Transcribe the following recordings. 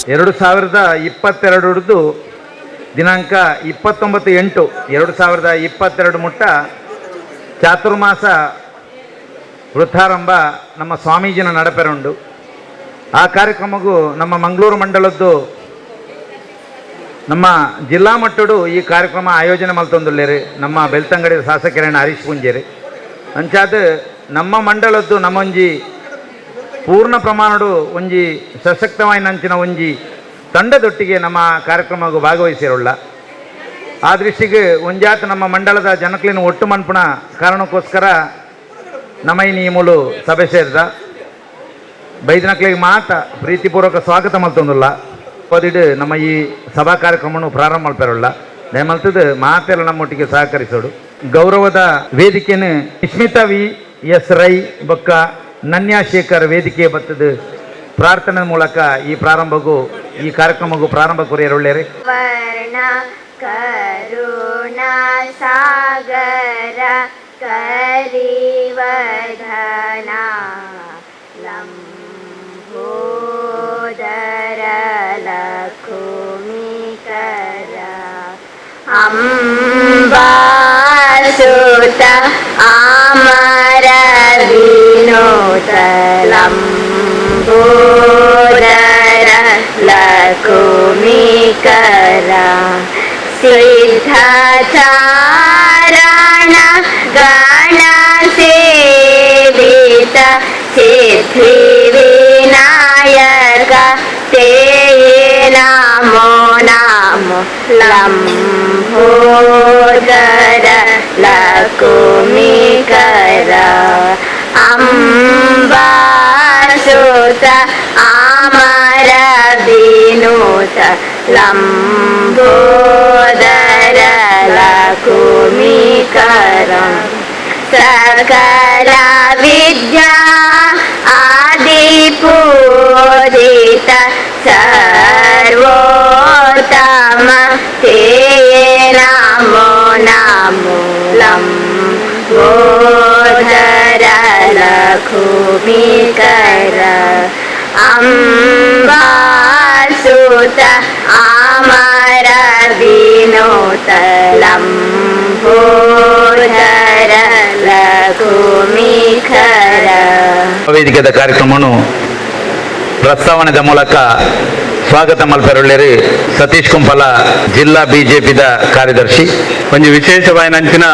2022 ದಿನಾಂಕ 29/8/2022 ಮುಟ್ಟ ಚಾತುರ್ಮಾಸ ವೃತ್ತಾರಂಭ ನಮ್ಮ ಸ್ವಾಮೀಜಿನ ನಡಪೆರುಂಡು. ಆ ಕಾರ್ಯಕ್ರಮಕ್ಕೂ ನಮ್ಮ ಮಂಗಳೂರು ಮಂಡಲದ್ದು ನಮ್ಮ ಜಿಲ್ಲಾ ಮಟ್ಟಡು ಈ ಕಾರ್ಯಕ್ರಮ ಆಯೋಜನೆ ಮಲ್ತೊಂದುಲ್ಲೇರಿ ನಮ್ಮ ಬೆಳ್ತಂಗಡಿ ಶಾಸಕರೇನ ಹರೀಶ್ ಪೂಂಜೇರಿ. ಅಂಚಾದ ನಮ್ಮ ಮಂಡಲದ್ದು ನಮ್ಮೊಂಜಿ ಪೂರ್ಣ ಪ್ರಮಾಣಡು ಒಂಜಿ ಸಶಕ್ತವಾಯಿನಂಚಿನ ಒಂಜಿ ತಂಡದೊಟ್ಟಿಗೆ ನಮ್ಮ ಕಾರ್ಯಕ್ರಮಗೂ ಭಾಗವಹಿಸಿರೋಲ್ಲ. ಆ ದೃಷ್ಟಿಗೆ ಒಂಜಾತ ನಮ್ಮ ಮಂಡಲದ ಜನಕ್ಲಿನ ಒಟ್ಟು ಮನ್ಪುಣ ಕಾರಣಕ್ಕೋಸ್ಕರ ನಮ್ಮ ಈ ಮೂಲು ಸಭೆ ಸೇರಿದ ಬೈದನಕ್ಲಿಗೆ ಮಾತ ಪ್ರೀತಿಪೂರ್ವಕ ಸ್ವಾಗತ ಮಲ್ತೊಂದುಲ್ಲ. ಪದಿಡು ನಮ್ಮ ಈ ಸಭಾ ಕಾರ್ಯಕ್ರಮವನ್ನು ಪ್ರಾರಂಭ ಮಲ್ಪೆರಲ್ಲ ದಯಮಲ್ತದ್ದು ಮಾತೆಲ್ಲ ನಮ್ಮೊಟ್ಟಿಗೆ ಸಹಕರಿಸೋಡು. ಗೌರವದ ವೇದಿಕೆಯನ್ನು ಸ್ಮಿತಾ ವಿ ಎಸ್ ರೈ ಬೊಕ್ಕ ನನ್ಯಾ ಶೇಖರ್ ವೇದಿಕೆ ಬತ್ತದು ಪ್ರಾರ್ಥನೆ ಮೂಲಕ ಈ ಪ್ರಾರಂಭಗೂ ಈ ಕಾರ್ಯಕ್ರಮಗೂ ಪ್ರಾರಂಭ ಕೊರಿಯರುಳ್ಳೇರಿ. ವರ್ಣ ಕರುಣಾ ಸಾಗರ ಕರಿವರ್ಧನ ಲಂಬೋದರ ಲಕುಮೀಕರ ಅಂಬಾಸುತ ಅಮರ ವಿನೋದ ಲಂಬೋದರ ಲಕುಮೀಕರ ಸಿದ್ಧಚಾರಣ ಗಣ ಸೇವಿತ ಸಿದ್ಧಿ ವಿನಾಯಕ ತೇ ನಮೋ ನಮೋ ಲಂಬೋದರ ಲಕುಮೀಕರ ಅಂಬಾಸುತ ಅಮರ ವಿನೂತ ಲಂಬೋದರ ಲಕುಮೀಕರ ಸಕಲ ವಿದ್ಯಾ ಆದಿ ಪೂಜಿತ ಸರ್ವೋತ್ತಮ ತೇ ನಮೋ ನಮೋ ಲಂಬೋದರ ಲಕುಮೀಕರ ಅಂಬಾಸುತ ಅಮರ ವಿನೋತ ಲಂಬೋದರ ಲಕುಮೀಕರ. ವೇದಿಕೆದ ಕಾರ್ಯಕ್ರಮವನ್ನು ಪ್ರಸ್ತಾವನೆದ ಮೂಲಕ ಸ್ವಾಗತ ಮಲ್ಪೆರುಳ್ಳೇರಿ ಸತೀಶ್ ಕುಂಪಲ, ಜಿಲ್ಲಾ ಬಿಜೆಪಿದ ಕಾರ್ಯದರ್ಶಿ. ಒಂದು ವಿಶೇಷವಾಯಿನಂಚಿನ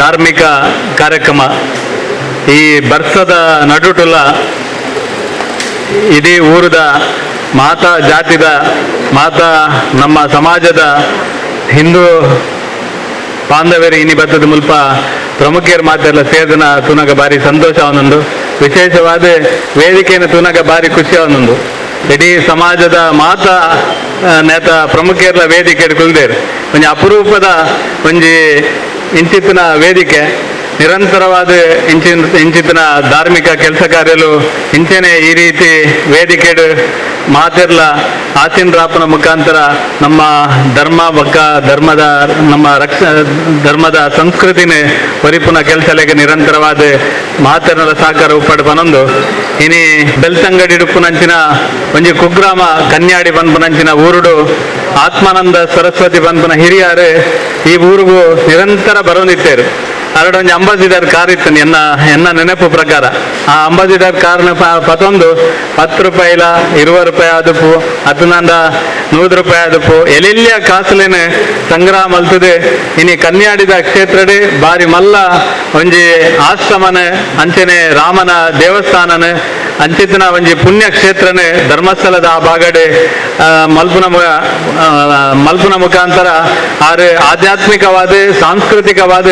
ಧಾರ್ಮಿಕ ಕಾರ್ಯಕ್ರಮ. ಈ ಬರ್ಸದ ನಡುಟುಲ ಇಡೀ ಊರದ ಮಾತಾ ಜಾತಿದ ಮಾತಾ ನಮ್ಮ ಸಮಾಜದ ಹಿಂದೂ ಬಾಂಧವ್ಯರು ಇನಿ ಬತ್ತದ ಮುಲ್ಪ ಪ್ರಮುಖರು ಮಾತೆಲ್ಲ ಸೇದನ ತುನಗ ಬಾರಿ ಸಂತೋಷ ಒಂದೊಂದು ವಿಶೇಷವಾದ ವೇದಿಕೆಯನ್ನು ತುನಗ ಬಾರಿ ಖುಷಿ ಒಂದೊಂದು. ಇಡೀ ಸಮಾಜದ ಮಾತಾ ನೇತ ಪ್ರಮುಖರ್ಲ ವೇದಿಕೆ ಕುಲ್ದೇರು. ಒಂಜಿ ಅಪರೂಪದ ಒಂಜಿ ಇಂಚಿತ್ತಿನ ವೇದಿಕೆ. ನಿರಂತರವಾದ ಇಂಚಿನ ಇಂಚಿತ್ತಿನ ಧಾರ್ಮಿಕ ಕೆಲಸ ಕಾರ್ಯಲು ಇಂಚೆನೆ ಈ ರೀತಿ ವೇದಿಕೆಡು ಮಾತಿರ್ಲ ಆಸೀನರಾಪನ ಮುಖಾಂತರ ನಮ್ಮ ಧರ್ಮ ಬಕ್ಕ ಧರ್ಮದ ನಮ್ಮ ರಕ್ಷ ಧರ್ಮದ ಸಂಸ್ಕೃತಿನೇ ಪರಿಪೂರ್ಣ ಕೆಲಸಲೆಗೆ ನಿರಂತರವಾದ ಮಾತೆರ್ನಲ ಸಹಕಾರ ಉಪ್ಪಡು ಪನೊಂದು. ಇನಿ ಬೆಳ್ತಂಗಡಿ ಉಪ್ಪುನಂಚಿನ ಒಂಜಿ ಕುಗ್ರಾಮ ಕನ್ಯಾಡಿ ಪನ್ಪುನಂಚಿನ ಊರುಡು ಆತ್ಮಾನಂದ ಸರಸ್ವತಿ ಪನ್ಪುನ ಹಿರಿಯಾರು ಈ ಊರಿಗೂ ನಿರಂತರ ಬರೋನಿತ್ತೇರು. ಅರಡೊಂಜಿ ಅಂಬಾಸಿಡರ್ ಕಾರ್ ಇತ್ತು ಎನ್ನ ಎನ್ನ ನೆನಪು ಪ್ರಕಾರ. ಆ ಅಂಬಾಸಿಡರ್ ಕಾರ್ನ ಪತೊಂದು 10 ರೂಪಾಯಿಲ 20 ರೂಪಾಯಿ ಆದುಪ್ಪು, ಅತನಂದ 100 ರೂಪಾಯಿ ಆದುಪ್ಪು, ಎಲ್ಲೆಲ್ಲಿಯ ಕಾಸುಲೇನೆ ಸಂಗ್ರಹ ಮಲ್ತದೆ. ಇನಿ ಕನ್ಯಾಡಿದ ಕ್ಷೇತ್ರಡೆ ಬಾರಿ ಮಲ್ಲ ಒಂಜಿ ಆಶ್ರಮನೆ, ಅಂಚನೆ ರಾಮನ ದೇವಸ್ಥಾನನೆ, ಅಂಚಿತ್ತಿನ ಒಂಜಿ ಪುಣ್ಯ ಕ್ಷೇತ್ರನೆ ಧರ್ಮಸ್ಥಳದ ಆ ಭಾಗಡೆ ಮಲ್ಪುನ ಮುಖಾಂತರ ಆರು ಆಧ್ಯಾತ್ಮಿಕವಾದ ಸಾಂಸ್ಕೃತಿಕವಾದ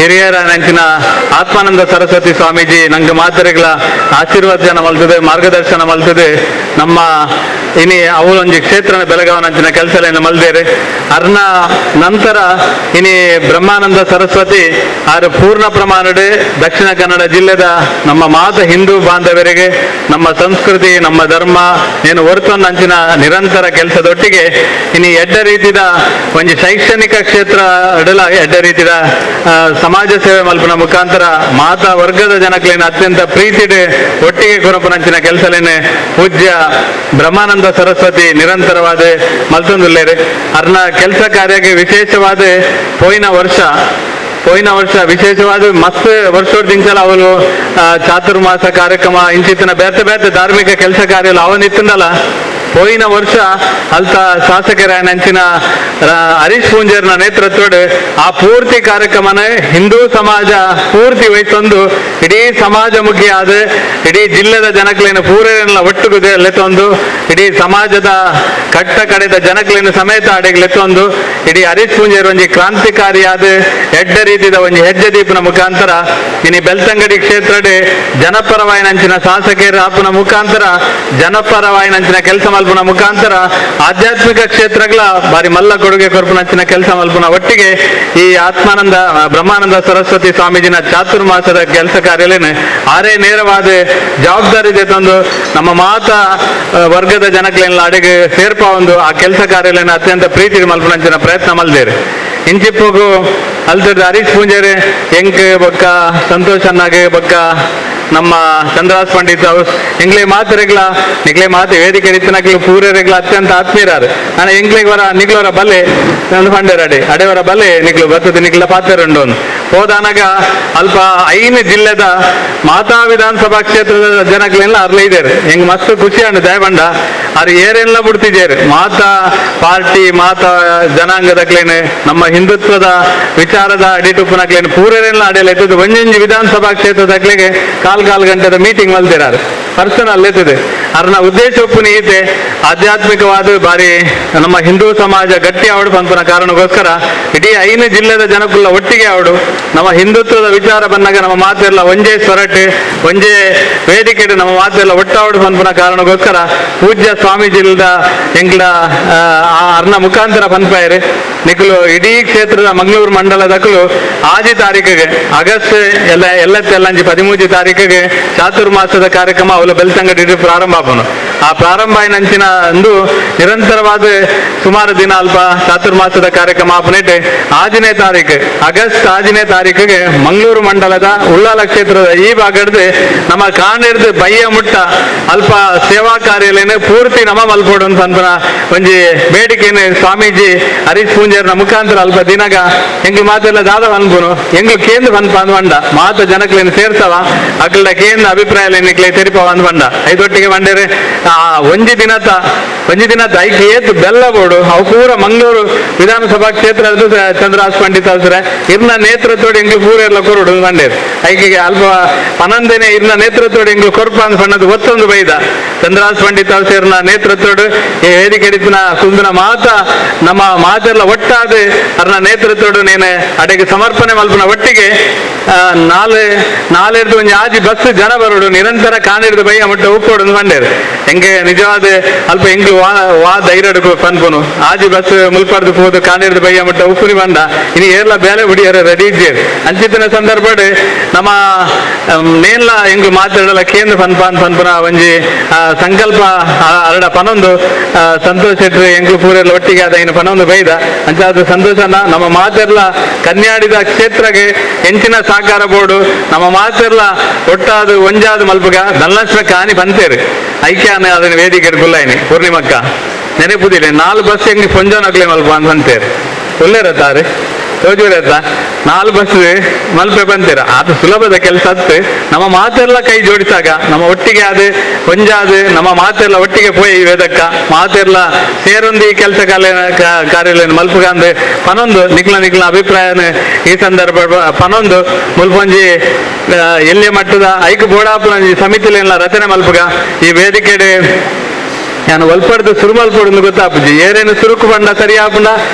ಹಿರಿಯರ ನಂಚಿನ ಆತ್ಮಾನಂದ ಸರಸ್ವತಿ ಸ್ವಾಮೀಜಿ ನಂಗೆ ಮಾತರಿಗಳ ಆಶೀರ್ವಚನ ಮಲ್ತದೆ, ಮಾರ್ಗದರ್ಶನ ಮಲ್ತದೆ. ನಮ್ಮ ಇನಿ ಅವಳೊಂಜಿ ಕ್ಷೇತ್ರನ ಬೆಳಗಾವನಂಚಿನ ಕೆಲಸ ಮಲ್ದೇರೆ. ಅರ್ನ ನಂತರ ಇನಿ ಬ್ರಹ್ಮಾನಂದ ಸರಸ್ವತಿ ಆರು ಪೂರ್ಣ ಪ್ರಮಾಣಡೆ ದಕ್ಷಿಣ ಕನ್ನಡ ಜಿಲ್ಲೆದ ನಮ್ಮ ಮಾತ ಹಿಂದೂ ಬಾಂಧವರಿಗೆ ನಮ್ಮ ಸಂಸ್ಕೃತಿ, ನಮ್ಮ ಧರ್ಮ ಏನು ಹೊರತೊಂದು ಅಂಚಿನ ನಿರಂತರ ಕೆಲಸದೊಟ್ಟಿಗೆ ಇನಿ ಎಡ್ಡ ರೀತಿದ ಒಂಜಿ ಶೈಕ್ಷಣಿಕ ಕ್ಷೇತ್ರ ಅಡಲ ಎಡ್ಡ ರೀತಿದ ಸಮಾಜ ಸೇವೆ ಮಲ್ಪನ ಮುಖಾಂತರ ಮಾತಾ ವರ್ಗದ ಜನಕ್ಲೇನ ಅತ್ಯಂತ ಪ್ರೀತಿಡೆ ಒಟ್ಟಿಗೆ ಕೊರಪನಂಚಿನ ಕೆಲಸಲೇನೆ ಪೂಜ್ಯ ಬ್ರಹ್ಮಾನಂದ Brahmananda Saraswati ನಿರಂತರವಾದ ಮಲ್ತೊಂದುಲ್ಲೇರು. ಅರ್ನ ಕೆಲಸ ಕಾರ್ಯಕ್ಕೆ ವಿಶೇಷವಾದ ಪೋಯಿನ ವರ್ಷ ವಿಶೇಷವಾದ ಮಸ್ತ್ ವರ್ಷೋರ್ದಿಂಚಲ ಅವಳು ಚಾತುರ್ಮಾಸ ಕಾರ್ಯಕ್ರಮ ಇಂಚಿತ್ತಿನ ಬೇತೆ ಬೇತೆ ಧಾರ್ಮಿಕ ಕೆಲಸ ಕಾರ್ಯ ಅವನಿತ್ತಂದಲ್ಲ. ಪೋಯಿನ ವರ್ಷ ಅಲ್ತ ಶಾಸಕರಾಯನಂಚಿನ ಹರೀಶ್ ಪೂಂಜರ್ನ ನೇತೃತ್ವದ ಆ ಪೂರ್ತಿ ಕಾರ್ಯಕ್ರಮನೇ ಹಿಂದೂ ಸಮಾಜ ಪೂರ್ತಿ ವಹಿಸೊಂದು ಇಡೀ ಸಮಾಜಮುಖಿ ಆದ ಇಡೀ ಜಿಲ್ಲೆದ ಜನಕ್ಲೇನ ಪೂರೆಲ್ಲ ಒಟ್ಟುಗು ಲೆತ್ತೊಂದು ಇಡೀ ಸಮಾಜದ ಕಟ್ಟ ಕಡೆದ ಜನಕ್ಲೇನ ಸಮೇತ ಅಡೆಗೆ ಲೆತ್ತೊಂದು ಇಡೀ ಹರೀಶ್ ಪೂಂಜರ್ ಒಂಜಿ ಕ್ರಾಂತಿಕಾರಿಯಾದ ಎಡ್ಡ ರೀತಿದ ಒಂಜಿ ಹೆಜ್ಜೆ ದೀಪನ ಮುಖಾಂತರ ಇನಿ ಬೆಳ್ತಂಗಡಿ ಕ್ಷೇತ್ರಡೆ ಜನಪರವಾಯಿನಂಚಿನ ಶಾಸಕರ ಆಪುನ ಮುಖಾಂತರ ಜನಪರವಾಯಿನಂಚಿನ ಕೆಲಸ ಮಲ್ಪುನ ಮುಖಾಂತರ ಆಧ್ಯಾತ್ಮಿಕ ಕ್ಷೇತ್ರಗಳ ಬಾರಿ ಮಲ್ಲ ಕೊಡುಗೆ ಕೊರ್ಪುನಂಚಿನ ಕೆಲಸ ಮಲ್ಪುನ ಒಟ್ಟಿಗೆ ಈ ಆತ್ಮಾನಂದ ಬ್ರಹ್ಮಾನಂದ ಸರಸ್ವತಿ ಸ್ವಾಮೀಜಿನ ಚಾತುರ್ಮಾಸದ ಕೆಲಸ ಕಾರ್ಯಲೇನೆ ಆರೇ ನೇರವಾದ ಜವಾಬ್ದಾರಿ ತಂದು ನಮ್ಮ ಮಾತಾ ವರ್ಗದ ಜನಕ್ಲೆಲ್ಲ ಅಡಿಗೆ ಸೇರ್ಪ ಒಂದು ಆ ಕೆಲಸ ಕಾರ್ಯಲೇನ ಅತ್ಯಂತ ಪ್ರೀತಿ ಮಲ್ಪುನಂಚಿನ ಪ್ರಯತ್ನ ಮಲ್ದೇರು. ಇಂಚಿಪ್ಪುಗು ಅಲ್ತದ ಹರೀಶ್ ಪೂಂಜಾರಿ ಎಂಕ್ ಬೊಕ್ಕ ಸಂತೋಷ್ ಅನ್ನಾಗೆ ಬೊಕ್ಕ ನಮ್ಮ ಚಂದ್ರಾಸ್ ಪಂಡಿತ್ ಅವರು ಎಂಗ್ಲೇ ಮಾತು ರೆಗ್ಲ ನಿಗ್ಲೇ ಮಾತು ವೇದಿಕೆ ರೀತಿನಕ್ಲು ಪೂರ ರೆಗ್ಲ ಅತ್ಯಂತ ಆತ್ಮೀಯರಾರು. ನಾನು ಎಂಗ್ಲಿಗೆ ವರ ನಿಗ್ಲವರ ಬಲ್ಲೆ ನಂದು ಪಂಡೇರ್ ಅಡೆ ಅಡೆವರ ಬಲ್ಲೆ ನಿಗ್ಲು ಬರ್ತದೆ ನಿಗ್ಲ ಪಾತ್ರ ಉಂಡು ಹೋದಾನಾಗ ಅಲ್ಪ 5 ಜಿಲ್ಲೆದ ಮಾತಾ ವಿಧಾನಸಭಾ ಕ್ಷೇತ್ರದ ಜನಗಳೆಲ್ಲ ಅರ್ಲೆ ಇದ್ದಾರೆ. ಹೆಂಗ್ ಮಸ್ತ್ ಖುಷಿ ಅಂಡು ದಯಬಂಡ ಅರ್ ಏರೆಲ್ಲ ಬಿಡ್ತಿದ್ದಾರೆ ಮಾತಾ ಪಾರ್ಟಿ ಮಾತಾ ಜನಾಂಗದಕ್ಲೇನೆ ನಮ್ಮ ಹಿಂದುತ್ವದ ವಿಚಾರದ ಅಡಿಟುಪ್ಪನಕ್ಲೇನೆ ಪೂರೆಲ್ಲ ಅಡೆಯಲ್ಲ ಇದ್ದದ್ದು ಒಂಜೊಂಜಿ ವಿಧಾನಸಭಾ ಕ್ಷೇತ್ರದಕ್ಲೆಗೆ ಕಾಲ್ ಕಾಲ್ ಗಂಟೆದ ಮೀಟಿಂಗ್ ಮಲ್ತಿರಾರು ಪರ್ಸನಲ್ ಎತ್ತದೆ. ಅರ್ನ ಉದ್ದೇಶ ಒಪ್ಪುನ ಈತೆ ಆಧ್ಯಾತ್ಮಿಕವಾದ ಬಾರಿ ನಮ್ಮ ಹಿಂದೂ ಸಮಾಜ ಗಟ್ಟಿ ಅವಡು ಪಂಪನ ಕಾರಣಕ್ಕೋಸ್ಕರ ಇಡೀ 5 ಜಿಲ್ಲೆದ ಜನಕುಲ್ಲ ಒಟ್ಟಿಗೆ ಅವಡು ನಮ್ಮ ಹಿಂದುತ್ವದ ವಿಚಾರ ಬಂದಾಗ ನಮ್ಮ ಮಾತೆಲ್ಲ ಒಂಜೇ ಸ್ವರಟೆ ಒಂಜೇ ವೇದಿಕೆ ನಮ್ಮ ಮಾತೆಲ್ಲ ಒಟ್ಟಾವಡು ಪಂಪನ ಕಾರಣಕ್ಕೋಸ್ಕರ ಪೂಜ್ಯ ಸ್ವಾಮೀಜಿಲ್ದ ಎಂಗ್ಲ ಅರ್ನ ಮುಖಾಂತರ ಪನ್ಪಾಯರು ನಿಖಲು ಇಡೀ ಕ್ಷೇತ್ರದ ಮಂಗಳೂರು ಮಂಡಲದಕ್ಕಲು 6 ತಾರೀಕಿಗೆ ಆಗಸ್ಟ್ ಎಲ್ಲ ಎಲ್ಲತ್ತೆಲ್ಲಂಜಿ 13 ತಾರೀಕಿಗೆ ಚಾತುರ್ಮಾಸದ ಕಾರ್ಯಕ್ರಮ ಅವಳು ಬೆಳ್ತಂಗಡಿ ಪ್ರಾರಂಭ ಆಪನು. ಆ ಪ್ರಾರಂಭ ನಂಚಿನ ಅಂದು ನಿರಂತರವಾದ ಸುಮಾರು ದಿನ ಅಲ್ಪ ಚಾತುರ್ಮಾಸದ ಕಾರ್ಯಕ್ರಮ ಆಪನೇಟೆ 6ನೇ ತಾರೀಕು ಆಗಸ್ಟ್ 6ನೇ ತಾರೀಕಿಗೆ ಮಂಗಳೂರು ಮಂಡಲದ ಉಳ್ಳಾಲ ಕ್ಷೇತ್ರದ ಈ ಭಾಗದ ನಮ್ಮ ಕಾಣಿರ್ದು ಬಯ್ಯ ಮುಟ್ಟ ಅಲ್ಪ ಸೇವಾ ಕಾರ್ಯಲೇನೆ ಪೂರ್ತಿ ನಮ್ಮ ಮಲ್ಪೋಡು ಅಂತ ಒಂಜಿ ಬೇಡಿಕೆನೆ ಸ್ವಾಮೀಜಿ ಹರೀಶ್ ಪೂಂಜರ್ನ ಮುಖಾಂತರ ಅಲ್ಪ ದಿನಗ ಎಂಗ್ಲು ಮಾತೆಲ್ಲ ದಾದ ಅನ್ಪುನು ಎಂಗ್ಲು ಕೇಂದ್ರ ಪನ್ಪ ಅಂದ್ ಬಂಡ ಮಾತ ಜನಕ್ಲೇನು ಸೇರ್ಸವ ಅಕ್ಲ ಕೇಂದ್ರ ಅಭಿಪ್ರಾಯ ನಿಕ್ಲೆ ತೆರಿಪವ ಅಂದ್ ಬಂಡ ಐದೊಟ್ಟಿಗೆ ಬಂಡೇರೆ ಆ ಒಂಜಿ ದಿನತ ಐಕೆ ಏತು ಬೆಲ್ಲ ಬೋಡು ಅವು ಪೂರ ಮಂಗಳೂರು ವಿಧಾನಸಭಾ ಕ್ಷೇತ್ರ ಚಂದ್ರಹಾಸ್ ಪಂಡಿತ್ ಅವಸರ ಇರ್ನ ನೇತೃತ್ವದ ಎಂಗ್ಲು ಪೂರ ಎಲ್ಲ ಕೊರಡು ಬಂಡೇರು ಐಕೆಗೆ ಅಲ್ಪ ಪನಂದನೆ ಇರ್ನ ನೇತೃತ್ವದ ಎಂಗ್ಲು ಕೊರ್ಪ ಅಂದ್ ಬಣ್ಣದ ಒತ್ತೊಂದು ಬೈದ ಚಂದ್ರಹಾಸ್ ಪಂಡಿತ್ ಅವಸರ್ನ ನೇತೃತ್ವದ ಈ ವೇದಿಕೆ ಹಿಡಿತನ ಸುಂದರ ಮಾತ ನಮ್ಮ ಮಾತೆಲ್ಲ ಒಟ್ಟಾದ ಅರ್ನ ನೇತೃತ್ವದ ನೇನೆ ಅಡೆಗೆ ಸಮರ್ಪಣೆ ಮಲ್ಪನ ಒಟ್ಟಿಗೆ ನಾಲೆರ್ದು ಒಂಜಿ ಆಜಿ ಬಸ್ ಜನ ಬರೋಡು ನಿರಂತರ ಕಾಣಿರ್ದು ಬೈಯ ಮುಟ್ಟ ಉಪ್ಪೋಡು ಬಂಡೇರು ಹೆಂಗೆ ನಿಜವಾದ ಅಲ್ಪ ಎಂಗ್ಲು ವಾ ವಾ ಧೈರ್ಯ ಪನ್ಪುನು ಆಜಿ ಬಸ್ ಮುಲ್ಪರ್ದು ಪೋದು ಕಾಣಿರ್ದು ಬೈಯ ಮುಟ್ಟ ಉಪ್ಪುನಿ ಬಂದ ಇನ್ನು ಏರ್ಲ ಬೇಲೆ ಬಿಡಿಯರ ರೆಡಿ ಇದ್ದೀರಿ ಅಂಚಿತ್ತಿನ ಸಂದರ್ಭ ನಮ್ಮ ನೇನ್ಲ ಎಂಗ್ಲು ಮಾತಾಡಲ್ಲ ಕೇಂದ್ರ ಪನ್ಪಾನ್ ಪನ್ಪುನ ಒಂಜಿ ಸಂಕಲ್ಪ ಅರಡ ಪನೊಂದು ಸಂತೋಷ್ ಶೆಟ್ರು ಎಂಗ್ಲು ಪೂರೆಲ್ಲ ಒಟ್ಟಿಗೆ ಆದ ಇನ್ನು ಪನೊಂದು ಬೈದ ಅಂಚಾದ ಸಂತೋಷನ ನಮ್ಮ ಮಾತೆಲ್ಲ ಕನ್ಯಾಡಿದ ಕ್ಷೇತ್ರಗೆ ಹೆಂಚಿನ ಸಹಕಾರ ಬೋರ್ಡು ನಮ್ಮ ಮಾತೆಲ್ಲ ಒಟ್ಟಾದ ಒಂಜಾದ ಮಲ್ಪುಗ ಧನಲಕ್ಷ್ಮಿ ಕಾನಿ ಬಂತೇರು ಐಕ್ಯಾನ ಅದನ್ನ ವೇದಿಕೆ ಗುಲ್ಲಾಯಿನಿ ಪೂರ್ಣಿಮಕ್ಕ ನೆನಪುದಿಲ್ಲ 4 ಬಸ್ ಹೆಂಗೆ ಪೊಂಜೋನಕ್ಲೆ ಮಲ್ಪ ಅಂತ ಬಂತೇರು ಒಳ್ಳೆರತ್ತಾರೆ ತೋಜೂರತ್ತ 4 ಬಸ್ ಮಲ್ಪೆ ಬಂತೀರ ಅದು ಸುಲಭದ ಕೆಲಸ ಅತ್ತು ನಮ್ಮ ಮಾತೆಲ್ಲ ಕೈ ಜೋಡಿಸಾಗ ನಮ್ಮ ಒಟ್ಟಿಗೆ ಆದ ಒಂಜಾದ ನಮ್ಮ ಮಾತೆಲ್ಲ ಒಟ್ಟಿಗೆ ಪೋಯಿ ವೇದಕ್ಕ ಮಾತೆಲ್ಲ ಸೇರೊಂದು ಈ ಕೆಲಸ ಕಾರ್ಯ ಮಲ್ಪುಗಂದು ಪನೊಂದು ನಿಕ್ಲ ನಿಕ್ಲ ಅಭಿಪ್ರಾಯನ ಈ ಸಂದರ್ಭ ಪನೊಂದು ಮುಲ್ಪೊಂಜಿ ಎಲ್ಲಿ ಮಟ್ಟದ ಐಕು ಬೋಡಾಪುನ ಸಮಿತಿಲೆಲ್ಲ ರಚನೆ ಮಲ್ಪುಗ ಈ ವೇದಿಕೆಡೆ ನಾನು ಒಲ್ಪಡ್ದು ಸುರು ಮಲ್ಪೊಡು ಗೊತ್ತಾಪುಜಿ ಏರೇನು ಸುರುಕು ಬಣ್ಣ ಸರಿ ಆಪುಂಡ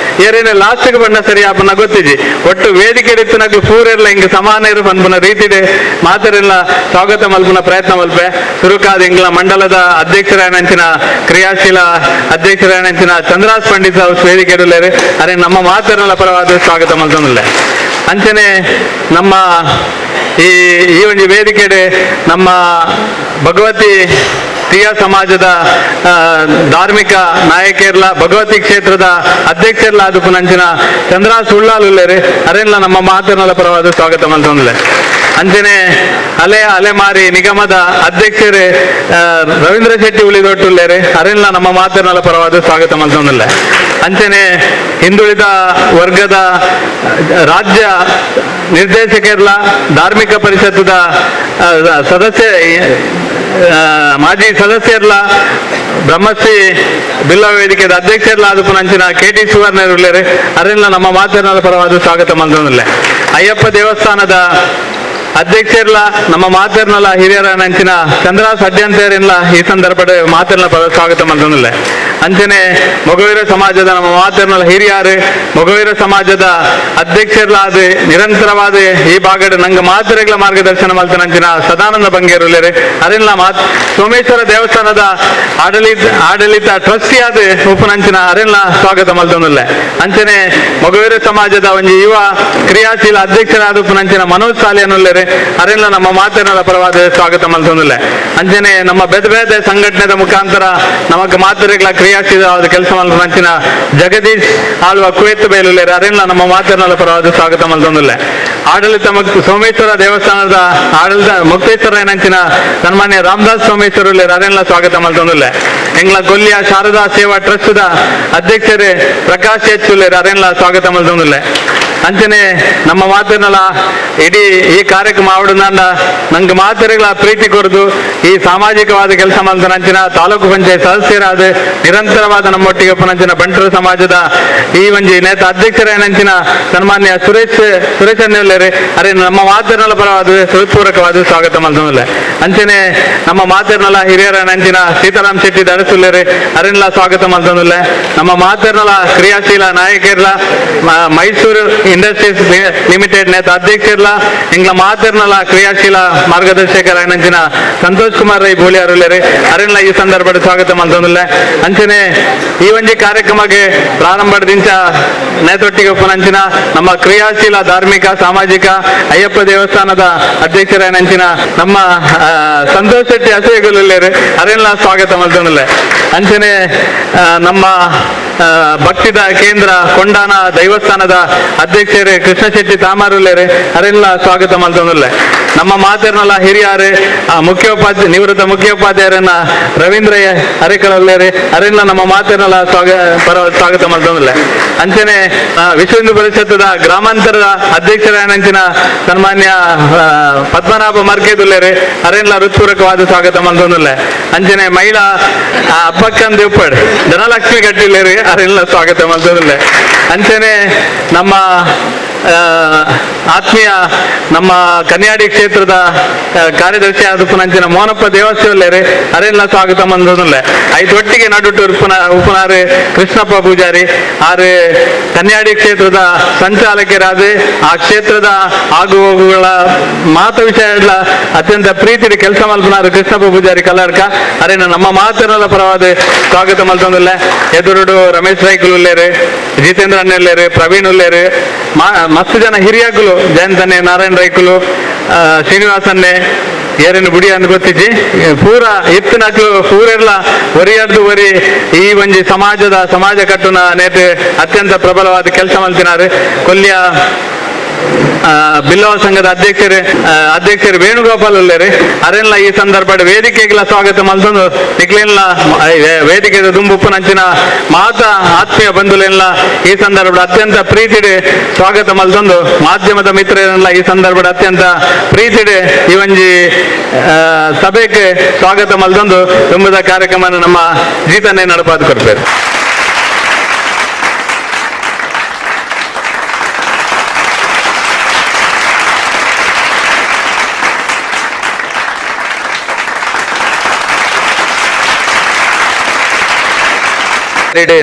ಏರೇನು ಲಾಸ್ಟ್ಗೆ ಬಣ್ಣ ಸರಿ ಆಪುಂಡ ಗೊತ್ತಿಜಿ ಒಟ್ಟು ವೇದಿಕೆ ಇತ್ತು ಪೂರೆಲ್ಲ ಹಿಂಗೆ ಸಮಾನ ಇರು ಪನ್ಪುನ ರೀತಿಡೆ ಮಾತರೆಲ್ಲ ಸ್ವಾಗತ ಮಲ್ಪುನ ಪ್ರಯತ್ನ ಮಲ್ಪೆ ಸುರುಕಾದ ಇಂಗ್ಲ ಮಂಡಲದ ಅಧ್ಯಕ್ಷರಾಯನಂಚಿನ ಕ್ರಿಯಾಶೀಲ ಅಧ್ಯಕ್ಷರಾಯನಂಚಿನ ಚಂದ್ರಾಸ್ ಪಂಡಿತ್ ಹೌಸ್ ವೇದಿಕೆ ಇಡಲೇರು ಅರೆ ನಮ್ಮ ಮಾತರೆಲ್ಲ ಪರವಾದ ಸ್ವಾಗತ ಮಲ್ತೊಂದಿಲ್ಲ. ಅಂಚನೆ ನಮ್ಮ ಈ ಈ ಒಂದು ವೇದಿಕೆಡೆ ನಮ್ಮ ಭಗವತಿ ತೀಯ ಸಮಾಜದ ಧಾರ್ಮಿಕ ನಾಯಕಿಯರ್ಲ ಭಗವತಿ ಕ್ಷೇತ್ರದ ಅಧ್ಯಕ್ಷರ್ಲ ಅದು ಪುನಂಚಿನ ಚಂದ್ರಾಸ್ ಉಳ್ಳಾಲುಲ್ಲೇರು ಅರೆಲ್ಲ ನಮ್ಮ ಮಾತನೆಲ್ಲ ಪರವಾದ ಸ್ವಾಗತ ಮಲ್ತೊಂದಿಲ್ಲ. ಅಂಚನೆ ಅಲೆ ಅಲೆಮಾರಿ ನಿಗಮದ ಅಧ್ಯಕ್ಷರು ರವೀಂದ್ರ ಶೆಟ್ಟಿ ಉಳಿದೊಟ್ಟುಲ್ಲೇರು ಅರೆಲ್ಲ ನಮ್ಮ ಮಾತನಾಲ ಪರವಾದ ಸ್ವಾಗತ ಮಲ್ತೊಂದುಲ್ಲೆ. ಅಂಚನೆ ಹಿಂದುಳಿದ ವರ್ಗದ ರಾಜ್ಯ ನಿರ್ದೇಶಕರ್ಲ ಧಾರ್ಮಿಕ ಪರಿಷತ್ತದ ಸದಸ್ಯ ಮಾಜಿ ಸದಸ್ಯರ್ಲ ಬ್ರಹ್ಮಶ್ರೀ ಬಿಲ್ಲವ ವೇದಿಕೆದ ಅಧ್ಯಕ್ಷರ್ಲ ಅದು ಪುನಂಚಿನ ಕೆ ಟಿ ಸುವರ್ಣರುಲ್ಲೇರು ಅರೆಲ್ಲ ನಮ್ಮ ಮಾತನಾಲ ಪರವಾದ ಸ್ವಾಗತ ಮಲ್ತೊಂದುಲ್ಲೆ. ಅಯ್ಯಪ್ಪ ದೇವಸ್ಥಾನದ ಅಧ್ಯಕ್ಷರ್ಲ ನಮ್ಮ ಮಾತರ್ನಲ ಹಿರಿಯರ ನಂಚಿನ ಚಂದ್ರ ಸಡ್ಯಂತೇರಿಲ್ಲ ಈ ಸಂದರ್ಭದ ಮಾತರ್ನ ಪರ ಸ್ವಾಗತ ಮಲ್ತೊಂದುಲ್ಲೆ. ಅಂಚನೆ ಮೊಗವೀರ ಸಮಾಜದ ನಮ್ಮ ಮಾತರ್ನಲ ಹಿರಿಯಾರು ಮೊಗವೀರ ಸಮಾಜದ ಅಧ್ಯಕ್ಷರ್ಲಾದ ನಿರಂತರವಾದ ಈ ಭಾಗದ ನಂಗೆ ಮಾತರೆಗಳ ಮಾರ್ಗದರ್ಶನ ಮಲ್ತನಂಚಿನ ಸದಾನಂದ ಬಂಗೇರುಲ್ಲೇರು ಅರೆಲ್ಲ ಮಾತ್ ಸೋಮೇಶ್ವರ ದೇವಸ್ಥಾನದ ಆಡಳಿತ ಟ್ರಸ್ಟಿಯಾದ ಉಪನಂಚಿನ ಅರೆಲ್ಲ ಸ್ವಾಗತ ಮಲ್ತೊಂದುಲ್ಲೆ. ಅಂಚನೆ ಮೊಗವೀರ ಸಮಾಜದ ಒಂಜಿ ಯುವ ಕ್ರಿಯಾಶೀಲ ಅಧ್ಯಕ್ಷರಾದ ಉಪನಂಚಿನ ಮನೋಜ್ ಸಾಲಿಯನ್ನುಲ್ಲೇರು ಅರೆಲ್ಲ ನಮ್ಮ ಮಾತನಾಡ ಪರವಾದ ಸ್ವಾಗತ ಮಲ್ತೊಂದುಲ್ಲೆ. ಅಂಚನೆ ನಮ್ಮ ಬೇರೆ ಬೇರೆ ಸಂಘಟನೆದ ಮುಖಾಂತರ ನಮಕ್ ಮಾತರೆಗಳ ಕ್ರಿಯಾಶೀಲವಾದ ಕೆಲಸ ಮಲ್ಪನಂಚಿನ ಜಗದೀಶ್ ಆಳ್ವ ಕುವೆತ್ ಬೇಲುಲ್ಲೇರು ಅರೆಲ್ಲ ನಮ್ಮ ಮಾತನಾಡ ಪರವಾದ ಸ್ವಾಗತ ಮಲ್ತೊಂದುಲ್ಲೆ. ಆಡಳಿತ ಮತ್ತು ಸೋಮೇಶ್ವರ ದೇವಸ್ಥಾನದ ಆಡಳಿತ ಮುಕ್ತೇಶ್ವರ ನಂಚಿನ ಸನ್ಮಾನ್ಯ ರಾಮದಾಸ್ ಸೋಮೇಶ್ವರ ಅರೆಲ್ಲ ಸ್ವಾಗತ ಮಲ್ತೊಂದುಲ್ಲೆ. ಎಂಗ್ಲ ಕೊಲ್ಲಿಯ ಶಾರದಾ ಸೇವಾ ಟ್ರಸ್ಟ್ ಅಧ್ಯಕ್ಷರೇ ಪ್ರಕಾಶ್ ಎಚ್ ಉಲ್ಲೇರು ಅರೆಲ್ಲ ಸ್ವಾಗತ ಮಲ್ತೊಂದುಲ್ಲೆ. ಅಂಚನೆ ನಮ್ಮ ಮಾತನ್ನಲ ಇಡೀ ಈ ಕಾರ್ಯಕ್ರಮ ಆವಡನಾಂಡ ನಂಗೆ ಮಾತರೆಗಳ ಪ್ರೀತಿ ಕೊರದು ಈ ಸಾಮಾಜಿಕವಾದ ಕೆಲಸ ಮಲ್ತನಂಚಿನ ತಾಲೂಕು ಪಂಚಾಯತ್ ಸದಸ್ಯರಾದ ನಿರಂತರವಾದ ನಮ್ಮೊಟ್ಟಿಗೆ ಪುನಂಚಿನ ಬಂಟರ ಸಮಾಜದ ಈ ಒಂಜಿ ನೇತ ಅಧ್ಯಕ್ಷರೇನಂಚಿನ ಸನ್ಮಾನ್ಯ ಸುರೇಶ್ ಸುರೇಶ್ ಅನ್ನುಲ್ಲೇರು ಅರೆ ನಮ್ಮ ಮಾತನ್ನಲ ಪರವಾದ ಹೃತ್ಪೂರ್ವಕವಾದ ಸ್ವಾಗತ ಮಲ್ತೊಂದುಲ್ಲೆ. ಅಂಚನೆ ನಮ್ಮ ಮಾತರ್ನಲ ಹಿರಿಯರ ನಂಚಿನ ಸೀತಾರಾಮ್ ಶೆಟ್ಟಿ ದಡಸುಲ್ಲೇರು ಅರೆಲ್ಲ ಸ್ವಾಗತ ಮಲ್ತೊಂದುಲ್ಲೆ. ನಮ್ಮ ಮಾತರ್ನಲ ಕ್ರಿಯಾಶೀಲ ನಾಯಕರ್ಲ ಮೈಸೂರು ಇಂಡಸ್ಟ್ರೀಸ್ ಲಿಮಿಟೆಡ್ ನೇತ ಅಧ್ಯಕ್ಷರ್ಲ ಎಂಗ್ಲ ಮಾತರ್ನಲ ಕ್ರಿಯಾಶೀಲ ಮಾರ್ಗದರ್ಶಕರ ನಂಚಿನ ಸಂತೋಷ್ ಕುಮಾರ್ ರೈ ಬೋಳಿಯಾರುಲ್ಲೇರು ಅರೆಲ್ಲ ಈ ಸಂದರ್ಭದ ಸ್ವಾಗತ ಮಲ್ತೊಂದುಲ್ಲೆ. ಅಂಚನೆ ಈ ಒಂಜಿ ಕಾರ್ಯಕ್ರಮಕ್ಕೆ ಪ್ರಾರಂಭದಿಂಚ ನೇತೊಟ್ಟಿಗೆ ಉಪನಂಚಿನ ನಮ್ಮ ಕ್ರಿಯಾಶೀಲ ಧಾರ್ಮಿಕ ಸಾಮಾಜಿಕ ಅಯ್ಯಪ್ಪ ದೇವಸ್ಥಾನದ ಅಧ್ಯಕ್ಷರ ನಂಚಿನ ನಮ್ಮ ಸಂತೋಷ್ ಶೆಟ್ಟಿ ಅಸೇಗುಲ್ಲೇರು ಅರೆಲ್ಲ ಸ್ವಾಗತ ಮಲ್ತೊಂದುಲ್ಲೆ. ಅಂಚನೆ ನಮ್ಮ ಭಕ್ತಿದ ಕೇಂದ್ರ ಕೊಂಡಾನ ದೈವಸ್ಥಾನದ ಅಧ್ಯಕ್ಷರು ಕೃಷ್ಣ ಶೆಟ್ಟಿ ತಾಮಾರುಲ್ಲೇರು ಅರೆಲ್ಲ ಸ್ವಾಗತ ಮಲ್ತೊಂದುಲ್ಲೆ. ನಮ್ಮ ಮಾತರ್ನಲ ಹಿರಿಯಾರು ಮುಖ್ಯೋಪಾಧ್ಯ ನಿವೃತ್ತ ಮುಖ್ಯೋಪಾಧ್ಯಾಯರನ್ನ ರವೀಂದ್ರ ಅರೆಕಲಲ್ಲೇರು ಅರೆಲ್ಲ ನಮ್ಮ ಮಾತರ್ನಲ ಸ್ವಾಗತ ಮಲ್ತೊಂದುಲ್ಲೆ. ಅಂಚನೆ ವಿಶ್ವ ಹಿಂದೂ ಪರಿಷತ್ತದ ಗ್ರಾಮಾಂತರದ ಅಧ್ಯಕ್ಷರಾನಂಚಿನ ಸನ್ಮಾನ್ಯ ಪದ್ಮನಾಭ ಮರ್ಕೇದುಲ್ಲೇರು ಅರೆಲ್ಲ ಹೃತ್ಪೂರ್ವಕವಾದ ಸ್ವಾಗತ ಮಲ್ತೊಂದುಲ್ಲೆ. ಅಂಚನೆ ಮಹಿಳಾ ಅಬ್ಬಕ್ಕನ್ ದೇವಪ್ಪಡ್ ಧನಲಕ್ಷ್ಮಿ ಗಟ್ಟಿಲ್ಲೇರು ಅರೆಲ್ಲ ಸ್ವಾಗತ ಮಲ್ತೊಂದುಲ್ಲೆ. ಅಂಚನೆ ನಮ್ಮ ಆತ್ಮೀಯ ನಮ್ಮ ಕನ್ಯಾಡಿ ಕ್ಷೇತ್ರದ ಕಾರ್ಯದರ್ಶಿ ಆದ ಪುನಂಚಿನ ಮೋನಪ್ಪ ದೇವಸ್ಥಾನಲ್ಲೇರು ಅರೆಲ್ಲ ಸ್ವಾಗತ ಮಲ್ತೊಂದುಲ್ಲೆ. ಐದೊಟ್ಟಿಗೆ ನಡುಟು ಉಪನಾರು ಕೃಷ್ಣಪ್ಪ ಪೂಜಾರಿ ಆರು ಕನ್ಯಾಡಿ ಕ್ಷೇತ್ರದ ಸಂಚಾಲಕರಾದ ಆ ಕ್ಷೇತ್ರದ ಆಗು ಹೋಗುಗಳ ಮಾತು ವಿಷಯ ಅತ್ಯಂತ ಪ್ರೀತಿ ಕೆಲಸ ಮಲ್ಪನಾರು ಕೃಷ್ಣಪ್ಪ ಪೂಜಾರಿ ಕಲ್ಲಡ್ಕ ಅರೇನ ನಮ್ಮ ಮಾತನೆಲ್ಲ ಪರವಾದ ಸ್ವಾಗತ ಮಲ್ತೊಂದುಲ್ಲೆ. ಎದುರುಡು ರಮೇಶ್ ರೈಕುಲು ಉಲ್ಲೇರು ಜಿತೇಂದ್ರ ಅಣ್ಣಲ್ಲೇರು ಪ್ರವೀಣ್ ಉಲ್ಲೇರು ಮಸ್ತ್ ಜನ ಹಿರಿಯಾಕುಲು ಜಯಂತನ್ನೆ ನಾರಾಯಣ ರೈಕುಲು ಶ್ರೀನಿವಾಸನ್ನೇ ಏರೇನು ಬುಡಿ ಅಂದ್ ಗೊತ್ತಿಜ್ಜಿ ಪೂರ ಇತ್ತಿನಕ್ಲು ಪೂರೆಲ್ಲ ಒರಿಯರ್ದು ಒರಿ ಈ ಒಂಜಿ ಸಮಾಜದ ಸಮಾಜ ಕಟ್ಟುನ ನೇತೆ ಅತ್ಯಂತ ಪ್ರಬಲವಾದ ಕೆಲಸ ಮಲ್ತಿನಾರು. ಕೊಲ್ಲಿಯ ಬಿಲ್ಲವ ಸಂಘದ ಅಧ್ಯಕ್ಷರು ವೇಣುಗೋಪಾಲ್ ಉಲ್ಲೇರು ಅರೆಲ್ಲ ಈ ಸಂದರ್ಭದ ವೇದಿಕೆಗೆಲ್ಲ ಸ್ವಾಗತ ಮಲ್ತೊಂದು ನಿಕ್ಲೆಲ್ಲ ವೇದಿಕೆದ ದುಂಬುಪ್ಪನಂಚಿನ ಮಾತ ಆತ್ಮೀಯ ಬಂಧುಲೆಲ್ಲ ಈ ಸಂದರ್ಭದ ಅತ್ಯಂತ ಪ್ರೀತಿಡೆ ಸ್ವಾಗತ ಮಲ್ತೊಂದು ಮಾಧ್ಯಮದ ಮಿತ್ರರೆಲ್ಲ ಈ ಸಂದರ್ಭದ ಅತ್ಯಂತ ಪ್ರೀತಿಡೆ ಈ ಒಂಜಿ ಸಭೆಗೆ ಸ್ವಾಗತ ಮಲ್ತೊಂದು ತುಂಬದ ಕಾರ್ಯಕ್ರಮ ನಮ್ಮ ಜೀತನ್ನೇ ನಡಪಾದು ಕೊಡ್ತಾರೆ.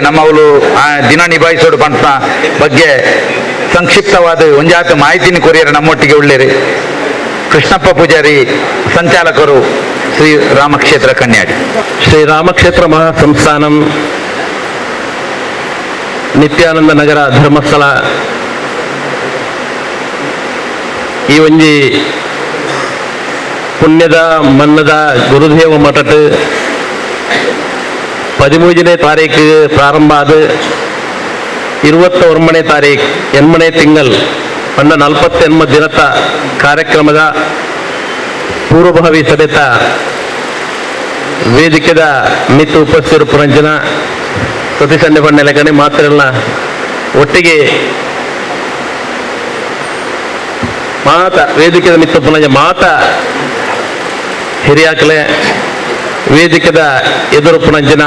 ನಮ್ಮವಳು ದಿನ ನಿಭಾಯಿಸೋಡು ಪಂತ ಬಗ್ಗೆ ಸಂಕ್ಷಿಪ್ತವಾದ ಒಂಜಾತ ಮಾಹಿತಿನ ಕೊರಿಯರ್ ನಮ್ಮೊಟ್ಟಿಗೆ ಉಳ್ಳೇರಿ ಕೃಷ್ಣಪ್ಪ ಪೂಜಾರಿ ಸಂಚಾಲಕರು ಶ್ರೀ ರಾಮಕ್ಷೇತ್ರ ಕನ್ಯಾಡಿ. ಶ್ರೀ ರಾಮಕ್ಷೇತ್ರ ಮಹಾಸಂಸ್ಥಾನಂ ನಿತ್ಯಾನಂದ ನಗರ ಧರ್ಮಸ್ಥಳ ಈ ಒಂಜಿ ಪುಣ್ಯದ ಮನ್ನದ ಗುರುದೇವ ಮಠಟ್ 13ನೇ ತಾರೀಕು ಪ್ರಾರಂಭ ಆದ 29ನೇ ತಾರೀಕು 8ನೇ ತಿಂಗಳು ಪಂಡ 48 ದಿನದ ಕಾರ್ಯಕ್ರಮದ ಪೂರ್ವಭಾವಿ ಸಭೆತ ವೇದಿಕೆದ ಮಿತ್ತು ಉಪಸ್ಥಿತರು ಪುರಂಜನ ಸತೀಶ್ ಅಣ್ಣೆ ಬಣ್ಣೆಲೆಕನೆ ಮಾತ್ರ ಒಟ್ಟಿಗೆ ಮಾತ ವೇದಿಕೆದ ಮಿತ್ತು ಪುನಂಜ ಮಾತ ಹಿರಿಯಾಕಲೆ ವೇದಿಕೆದ ಎದುರು ಪುನಂಜನ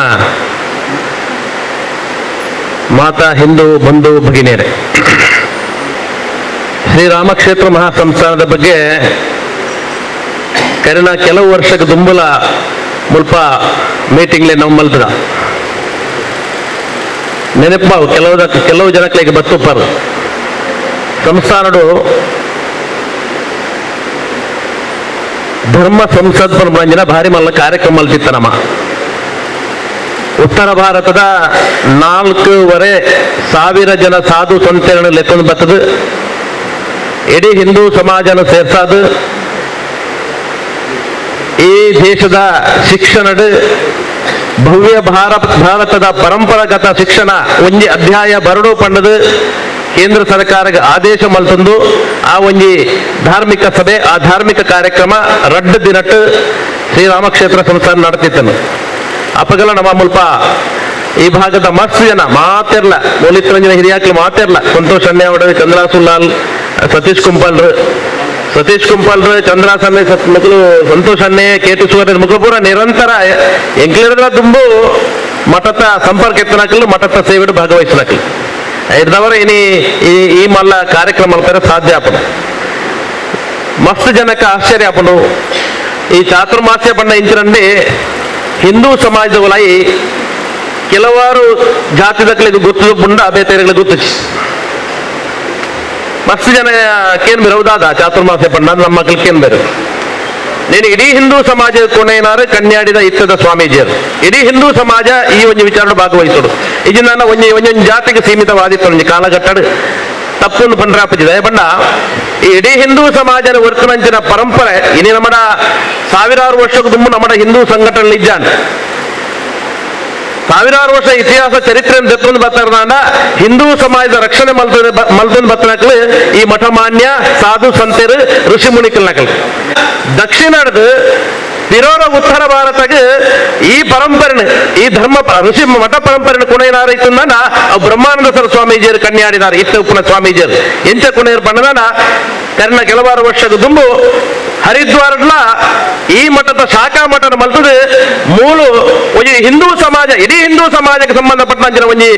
ಮಾತಾ ಹಿಂದೂ ಬಂಧು ಭಗಿನಿಯರೇ, ಶ್ರೀರಾಮಕ್ಷೇತ್ರ ಮಹಾಸಂಸ್ಥಾನದ ಬಗ್ಗೆ ಕರಿನ ಕೆಲವು ವರ್ಷಕ್ಕೆ ದುಂಬುಲ ಮುಲ್ಪ ಮೀಟಿಂಗ್ಲೆ ನಾವು ಮಲ್ತದ ನೆನಪಾವು ಕೆಲವು ಜನಕ್ಕೆ ಬತ್ತುಪ್ಪರು ಸಂಸ್ಥಾನಡು ಧರ್ಮ ಸಂಸದ್ ಪಂಜಿನ ಭಾರಿ ಮಲ್ಲ ಕಾರ್ಯಕ್ರಮ ಮಲ್ತಿತ್ತ ನಮ್ಮ ಉತ್ತರ ಭಾರತದ 4,500 ಜನ ಸಾಧು ಸಂತೆಯನ್ನು ಲೆಕ್ಕೊಂಡು ಬರ್ತದೆ. ಇಡೀ ಹಿಂದೂ ಸಮಾಜನ ಸೇರ್ಸಾದು ಈ ದೇಶದ ಶಿಕ್ಷಣದ ಭವ್ಯ ಭಾರತದ ಪರಂಪರಾಗತ ಶಿಕ್ಷಣ ಒಂಜಿ ಅಧ್ಯಾಯ ಬರಡು ಪಂಡದು ಕೇಂದ್ರ ಸರ್ಕಾರಕ್ಕೆ ಆದೇಶ ಮಲ್ತಂದು ಆ ಒಂಜಿ ಧಾರ್ಮಿಕ ಸಭೆ ಆ ಧಾರ್ಮಿಕ ಕಾರ್ಯಕ್ರಮ ರಡ್ಡು ದಿನಟ್ಟು ಶ್ರೀರಾಮಕ್ಷೇತ್ರ ಸಂಸ್ಥಾನ ನಡೆತಿತ್ತನು. ಅಪಗಲ ನಮ್ಮ ಮುಲ್ಪ ಈ ಭಾಗದ ಮಸ್ತ್ ಜನ ಮಾತಿರ್ಲ ಮೌಲಿತ್ರಂಜನ ಹಿರಿಯಾಕ್ಲು ಮಾತಿರ್ಲ ಸಂತೋಷ್ ಅಣ್ಣೆ ಚಂದ್ರಾಸುಲಾಲ್ ಸತೀಶ್ ಕುಂಪಾಲ್ರು ಚಂದ್ರಾಸನ್ನೆ ಮಕ್ಕಳು ಸಂತೋಷ್ ಅಣ್ಣೆ ಕೇತು ಸುವರ್ಣ ಮುಖಪೂರ ನಿರಂತರ ಎಂಕ್ಲಿರದ್ರ ತುಂಬು ಮಠದ ಸಂಪರ್ಕ ಎತ್ತನಕಲು ಮಠದ ಸೇವೆಡು ಭಾಗವಹಿಸನಕಲು ಇದ್ದವರು ಇನಿ ಈ ಮಲ್ಲ ಕಾರ್ಯಕ್ರಮ ಸಾಧ್ಯ ಆಪನು. ಮಸ್ತ್ ಜನಕ್ಕೆ ಆಶ್ಚರ್ಯ ಆಪನು ಈ ಚಾತುರ್ಮಾಸ್ಯ ಬಣ್ಣ ಇಂಚಿನಲ್ಲಿ ಹಿಂದೂ ಸಮಾಜದವಲಾಯಿ ಕೆಲವಾರು ಜಾತಿದಕ್ಕಳಿಗೆ ಗೊತ್ತು ಪುಂಡ ಅಬೇತೆಗಳಿಗೆ ಗೊತ್ತು ಮಸ್ತ್ ಜನ ಕೇನ್ ಬೇರೆ ಹೌದಾದ ಚಾತುರ್ಮಾಸ್ಯ ಪಂಡ ನಮ್ಮ ಮಕ್ಕಳು ಕೇನ್ ಬೇರೆ. ನೀನು ಇಡೀ ಹಿಂದೂ ಸಮಾಜದ ಕೊನೆಯನಾರು ಕನ್ಯಾಡಿದ ಇತ್ತದ ಸ್ವಾಮೀಜಿಯರು ಇಡೀ ಹಿಂದೂ ಸಮಾಜ ಈ ಒಂದು ವಿಚಾರ ಭಾಗವಹಿಸೋಡು. ಇದು ನನ್ನ ಒಂಜಿ ಒಂದೊಂದು ಜಾತಿಗೆ ಸೀಮಿತವಾದಿತ್ತು ಒಂಜಿ ಕಾಲಘಟ್ಟಡು ತಪ್ಪೊಂದು ಪಂಡ್ರಾಪಜಿದೆ ಬಣ್ಣ ಈ ಇಡೀ ಹಿಂದೂ ಸಮಾಜದ ವರ್ತನಂಚಿನ ಪರಂಪರೆ ಇನಿ ನಮ್ಮಡ ಸಾವಿರಾರು ವರ್ಷಕ್ಕೂ ತುಂಬ ನಮ್ಮಡ ಹಿಂದೂ ಸಂಘಟನೆ ಇದ್ದಾನೆ. ಸಾವಿರಾರು ವರ್ಷ ಇತಿಹಾಸ ಚರಿತ್ರೆಯನ್ನು ದೆತ್ತೊಂದು ಬರ್ತಾರ ಹಿಂದೂ ಸಮಾಜದ ರಕ್ಷಣೆ ಮಲ್ತೊಂದು ಬತ್ತನಕಲು ಈ ಮಠಮಾನ್ಯ ಸಾಧು ಸಂತೆರು ಋಷಿ ಮುನಿಕಲ್ನಕಲು ದಕ್ಷಿಣದ ತಿರೋರ ಉತ್ತರ ಭಾರತಕ್ಕೆ ಈ ಪರಂಪರೆನ ಈ ಧರ್ಮ ಋಷಿ ಮಠ ಪರಂಪರೆನ ಕುಣೆಯನಾರ ಇತ್ತಂದ ಬ್ರಹ್ಮಾನಂದ ಸರ ಸ್ವಾಮೀಜಿಯರು ಕನ್ಯಾಡಿದಾರೆ ಇತ್ತ ಉಪ್ಪನ ಸ್ವಾಮೀಜಿಯರು ಎಂಚ ಕುಣೆಯರು ಬಣ್ಣದಾನ ಕರ್ಣ ಕೆಲವಾರು ವರ್ಷದ ದುಂಬು ಹರಿದ್ವಾರಡ್ಲ ಈ ಮಠದ ಶಾಖಾ ಮಠದ ಮಲ್ತದ ಮೂಲು ಒಂಜಿ ಹಿಂದೂ ಸಮಾಜ ಇಡೀ ಹಿಂದೂ ಸಮಾಜಕ್ಕೆ ಸಂಬಂಧಪಟ್ಟ ಒಂಜಿ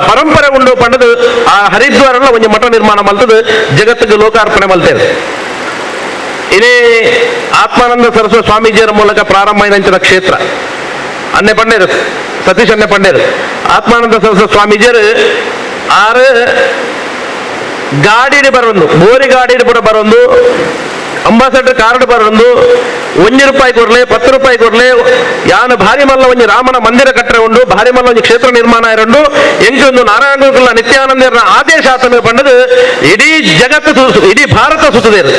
ಪರಂಪರೆ ಉಂಡು ಪಂಡದು ಆ ಹರಿದ್ವಾರಡ್ಲ ಒಂಜಿ ಮಠ ನಿರ್ಮಾಣ ಮಲ್ತದ ಜಗತ್ತಿಗೆ ಲೋಕಾರ್ಪಣೆ ಮಲ್ತೇವೆ. ಇದೇ ಆತ್ಮಾನಂದ ಸರಸ್ವತಿ ಸ್ವಾಮೀಜಿಯರ ಮೂಲಕ ಪ್ರಾರಂಭ ಆಯ್ದಂಚಿನ ಕ್ಷೇತ್ರ ಅನ್ನೆ ಪಂಡೇರು ಸತೀಶ್ ಅನ್ನೆ ಪಂಡೇರು ಆತ್ಮಾನಂದ ಸರಸ್ವತಿ ಸ್ವಾಮೀಜಿಯರು ಆರು ಗಾಡಿಡ್ ಬರೊಂದು ಬೋರಿ ಗಾಡಿಡ್ ಪೂರ ಬರೊಂದು ಅಂಬಾಸಡರ್ ಕಾರ್ಡ್ ಬರೊಂದು 1 ರೂಪಾಯಿ ಕೊರ್ಲೆ 10 ರೂಪಾಯಿ ಕೊರ್ಲೆ ಯಾನು ಭಾರಿ ಮಲ್ಲ ಒಂಜಿ ರಾಮನ ಮಂದಿರ ಕಟ್ಟರೆ ಉಂಡು ಭಾರಿ ಮಲ್ಲ ಒಂಜಿ ಕ್ಷೇತ್ರ ನಿರ್ಮಾಣ ಇರಂಡು ಎಂಕೊಂದು ನಾರಾಯಣ ಗುರುಕುಲ ನಿತ್ಯಾನಂದರ ಆದೇಶ ಆತನ ಪಂಡದು ಇಡೀ ಜಗತ್ತು ಇಡೀ ಭಾರತ ಸುತ್ತದೇರು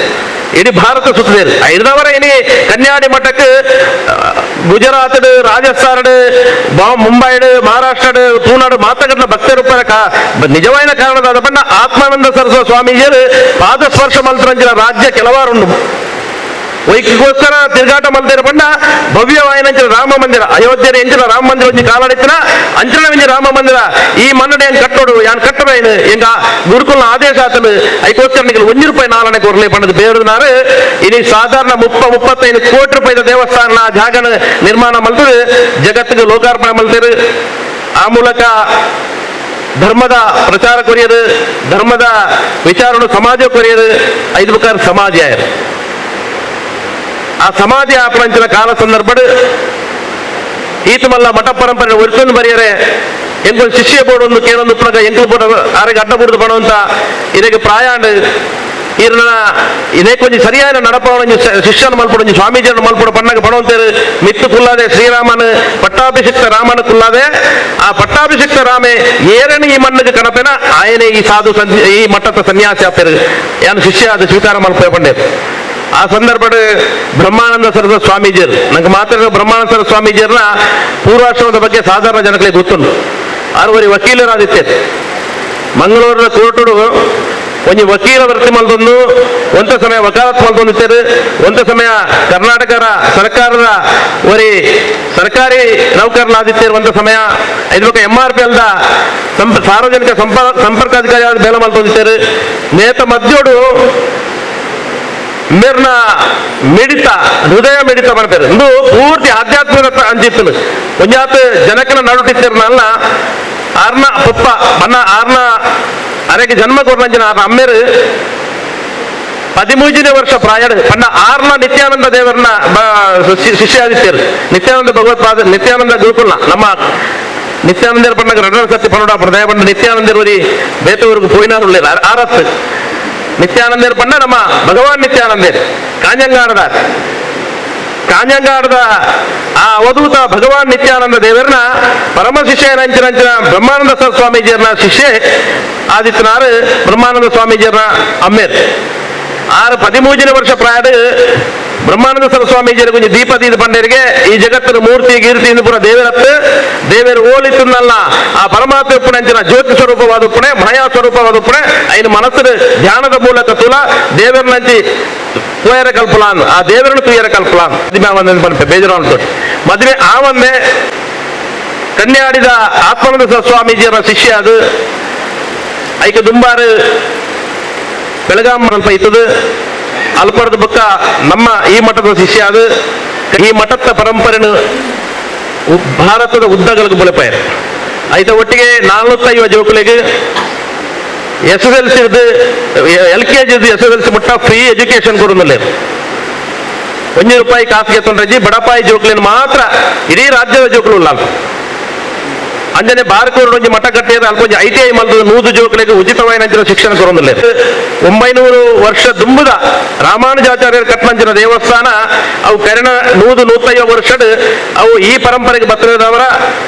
ಇಡೀ ಭಾರತ ಸುತ್ತದೇರು. ಐದವರ ಏನಿ ಕನ್ಯಾಡಿ ಮಠಕ್ಕೆ ಗುಜರಾತ್ ರಾಜಸ್ಥಾನ ಮುಂಬೈಡ್ ಮಹಾರಾಷ್ಟ್ರ ತೂನಾಡು ಮಾತಗಟ್ಟ ಭಕ್ತರೂಪರ ನಿಜವಾದ ಕಾರಣದಾದ ಬಣ್ಣ ಆತ್ಮಾನಂದ ಸರಸ್ವತಿ ಸ್ವಾಮೀಜಿಯರು ಪಾದಸ್ಪರ್ಶ ಮಲ್ತರಂಜಿನ ರಾಜ್ಯ ಕೆಲವಾರುಂಡು ವೈಕ್ಕೋಸ್ಕರ ತಿರುಗಾಟ ಮಲ್ತೇರ ಬಣ್ಣ ಭವ್ಯವಾಯಿನಂಚಿನ ರಾಮ ಮಂದಿರ ಅಯೋಧ್ಯೆ ಎಂಚಿನ ರಾಮ ಮಂದಿರ ಒಂಜಿ ಕಾಲಾಡಿತ್ತಿನ ಅಂಚಿನ ಒಂಜಿ ರಾಮ ಮಂದಿರ ಈ ಮನ್ನಡೆ ಹೆಂಗ್ ಕಟ್ಟೋಡು ಯಾನ್ ಕಟ್ಟಬೇನು ಎಂಗ ಗುರುಕುಲ್ನ ಆದೇಶ ಆತನು ಐಕೋಸ್ಕರ ನಿಗಲು 1 ರೂಪಾಯಿ ನಾಲನೆ ಕೊರ್ಲೆ ಬಣ್ಣದ ಬೇರುನಾರು ಇನಿ ಸಾಧಾರಣ 30-35 ಕೋಟಿ ರೂಪಾಯಿದ ದೇವಸ್ಥಾನ ಜಾಗನ ನಿರ್ಮಾಣ ಮಲ್ತದೆ ಜಗತ್ತಿಗೆ ಲೋಕಾರ್ಪಣೆ ಮಲ್ತೇರು. ಆ ಮೂಲಕ ಧರ್ಮದ ಪ್ರಚಾರ ಕೊರಿಯರು ಧರ್ಮದ ವಿಚಾರವನ್ನು ಸಮಾಜ ಕೊರಿಯರು ಐದು ಪ್ರಕಾರ ಸಮಾಜ ಆ ಸಮಾಧಿ ಆಪರಂಚಿನ ಕಾಲ ಸಂದರ್ಭ ಈತಮಲ್ಲ ಮಠ ಪರಂಪರೆ ಒರ್ತೊಂದು ಬರೆಯರೆ ಎಂಕುಲು ಶಿಷ್ಯ ಬೋರ್ಡ್ ಒಂದು ಕೇಳೊಂದು ಉಪ್ಪನಗ ಎಂಕುಲು ಬೋರ್ಡ್ ಆರಿಗೆ ಅಡ್ಡ ಬುಡ್ದು ಬಣವಂತ ಇದಕ್ಕೆ ಪ್ರಾಯಾಂಡ್ ಈರ್ನ ಇದೇ ಕೊಂಚ ಸರಿಯಾದ ನಡಪವನ ಶಿಷ್ಯನ ಮಲ್ಪಡು ಸ್ವಾಮೀಜಿಯನ್ನು ಮಲ್ಪಡು ಪಣ್ಣಗ ಬಣವಂತೇರು ಮಿತ್ತು ಕುಲ್ಲಾದೆ ಶ್ರೀರಾಮನ ಪಟ್ಟಾಭಿಷಿಕ್ತ ರಾಮನ ಕುಲ್ಲಾದೆ ಆ ಪಟ್ಟಾಭಿಷಿಕ್ತ ರಾಮೆ ಏರಣ ಈ ಮಣ್ಣಿಗೆ ಕಣಪೆನ ಆಯನೇ ಈ ಸಾಧು ಈ ಮಠದ ಸನ್ಯಾಸಿ ಆಪೇರು ಯಾನು ಶಿಷ್ಯ ಅದು ಸ್ವೀಕಾರ ಮಲ್ಪೆ ಪಂಡೇರು. ಆ ಸಂದರ್ಭ ಬ್ರಹ್ಮಾನಂದ ಸರಸ್ವತಿ ಸ್ವಾಮೀಜಿಯರು ನಂಗೆ ಮಾತ್ರ ಬ್ರಹ್ಮಾನಂದ ಸರಸ್ವತಿ ಸ್ವಾಮೀಜಿಯರ್ನ ಪೂರ್ವಾಶ್ರಮದ ಬಗ್ಗೆ ಸಾಧಾರಣ ಜನಗಳಿಗೆ ಗೊತ್ತುಂಟು. ಆರುವರಿ ವಕೀಲರಾದಿತ್ತೆ ಮಂಗಳೂರಿನ ಕೋರ್ಟುಡು ಒಂಜಿ ವಕೀಲ ವೃತ್ತಿ ಮಲ್ತೊಂದು ಒಂತ ಸಮಯ ವಕಾಲತ್ ಮಲ್ತೊಂದಿತ್ತೇರು ಒಂತ ಸಮಯ ಕರ್ನಾಟಕದ ಸರ್ಕಾರದ ಒರಿ ಸರ್ಕಾರಿ ನೌಕರನಾದಿತ್ತೇರು ಒಂತ ಸಮಯ ಐದು ಬೊಕ M R P ಅಲ್ದ ಸಾರ್ವಜನಿಕ ಸಂಪರ್ಕಾಧಿಕಾರಿ ಆದ ಬೇಲೆ ಮಲ್ತೊಂದಿತ್ತೇರು ನೇತ ಮಧ್ಯೋಡು ಮೇರ್ನ ಮಿಡಿತ ಹೃದಯ ಮಿಡಿತ ಬರ್ತಾರೆ ಇಂದು ಪೂರ್ತಿ ಆಧ್ಯಾತ್ಮಿಕ ಅಂಚಿತ್ತು ಒಂಜಾತ್ ಜನಕನ ನಡುಟಿತ್ತಿರ್ನಲ್ಲ ಆರ್ನ ಪಪ್ಪ ಬನ್ನ ಆರ್ನ ಅರೆಗೆ ಜನ್ಮ ಕೊರ್ನಂಚಿನ ಆರ್ನ ಅಮ್ಮೇರು 13ನೇ ವರ್ಷ ಪ್ರಾಯ ಪಂಡ ಆರ್ನ ನಿತ್ಯಾನಂದ ದೇವರನ್ನ ಶಿಷ್ಯ ಆದಿತ್ಯರು ನಿತ್ಯಾನಂದ ಭಗವತ್ಪಾದ ನಿತ್ಯಾನಂದ ಗುರುಕುಲ್ನ ನಮ್ಮ ನಿತ್ಯಾನಂದರ ಪಂಡ ರಡರ ಸತ್ಯ ಪನ್ನಡ ಪ್ರದಯ ಪಂಡ ನಿತ್ಯಾನಂದರವರಿ ಬೇತವರಿಗೆ ಪೋಯಿನಾರು ಆರತ್ತು ನಿತ್ಯಾನಂದರ ಪಂಡ ನಮ್ಮ ಭಗವಾನ್ ನಿತ್ಯಾನಂದೇರ್ ಕಾಂಜಂಗಾಡದ ಕಾಂಜಂಗಾಡದ ಆ ಅವಧೂತ ಭಗವಾನ್ ನಿತ್ಯಾನಂದ ದೇವರನ್ನ ಪರಮ ಶಿಷ್ಯನಂಚಿನ ಬ್ರಹ್ಮಾನಂದ ಸರ್ ಸ್ವಾಮೀಜಿಯರ್ನ ಶಿಷ್ಯೆ ಆದಿತ್ಯನಾರು ಬ್ರಹ್ಮಾನಂದ ಸ್ವಾಮೀಜಿಯರ್ನ ಅಮ್ಮೇರ್ ಆರು 13ನೇ ವರ್ಷ ಪ್ರಾಯದ ಬ್ರಹ್ಮಾನಂದ ಸರ ಸ್ವಾಮೀಜಿಯರ ಕೊಂಚ ದೀಪ ದೀದ ಪಂಡರಿಗೆ ಈ ಜಗತ್ತಿನ ಮೂರ್ತಿ ಕೀರ್ತಿ ಪೂರ ದೇವರತ್ತು ದೇವರು ಓಲಿತನ್ನಲ್ಲ ಆ ಪರಮಾತ್ಮ ಉಪ್ಪುಣಂಚಿನ ಜ್ಯೋತಿ ಸ್ವರೂಪವಾದ ಉಪ್ಪುಣೆ ಮಾಯಾ ಸ್ವರೂಪವಾದ ಉಪ್ಪುಣೆ ಐನ ಮನಸ್ಸಿನ ಧ್ಯಾನದ ಮೂಲಕ ತುಲ ದೇವರನಂಚಿ ತೂಯರ ಕಲ್ಪಲಾನ್ ಆ ದೇವರನ್ನು ತೂಯರ ಕಲ್ಪಲಾನ್ ಮದುವೆ ಒಂದೇ ಪನ್ಪೆ ಬೇಜಾರು ಮದುವೆ ಆ ಒಂದೇ ಕನ್ಯಾಡಿದ ಆತ್ಮಾನಂದ ಸರ ಸ್ವಾಮೀಜಿಯರ ಶಿಷ್ಯ ಅದು ಐಕ ದುಂಬಾರು ಬೆಳಗಾಂ ಅಲ್ಪ ಇತ್ತದು ಅಲ್ಪರದ ಬಕ್ಕ ನಮ್ಮ ಈ ಮಠದ ಶಿಷ್ಯ ಅದು ಈ ಮಠದ ಪರಂಪರೆನು ಭಾರತದ ಉದ್ದಗಳಿಗೆ ಬುಲೆಪಾಯರು ಐತ ಒಟ್ಟಿಗೆ 450 ಜೋಕುಲಿಗೆ S S L C L K G S S L C ಮುಟ್ಟ ಫ್ರೀ ಎಜುಕೇಶನ್ ಕೊಡುದಿಲ್ಲ. 1 ರೂಪಾಯಿ ಕಾಸಿಗೆ ತೊಂದರೆ ಬಡಪಾಯಿ ಜೋಕುಲಿನ ಮಾತ್ರ ಇಡೀ ರಾಜ್ಯದ ಜೋಕುಲು ಇಲ್ಲ. ಅಂಜನೆ ಬಾರ್ಕೂರು ಒಂಜಿ ಮಠ ಕಟ್ಟಿದ ಅಲ್ಪ ಒಂಜಿ I T I ಮಲ್ತದ 100 ಜೋಕುಲಿಗೆ ಉಚಿತವಾದ ಶಿಕ್ಷಣ ಕೊರೊಂದಿಲ್ಲ. 900 ವರ್ಷ ದುಂಬುದ ರಾಮಾನುಜಾಚಾರ್ಯರ ಕಟ್ಟಂಚಿನ ದೇವಸ್ಥಾನ ಅವು ಕರೆನ 100-150 ವರ್ಷದ ಅವು ಈ ಪರಂಪರೆಗೆ ಬತ್ತಿದವರ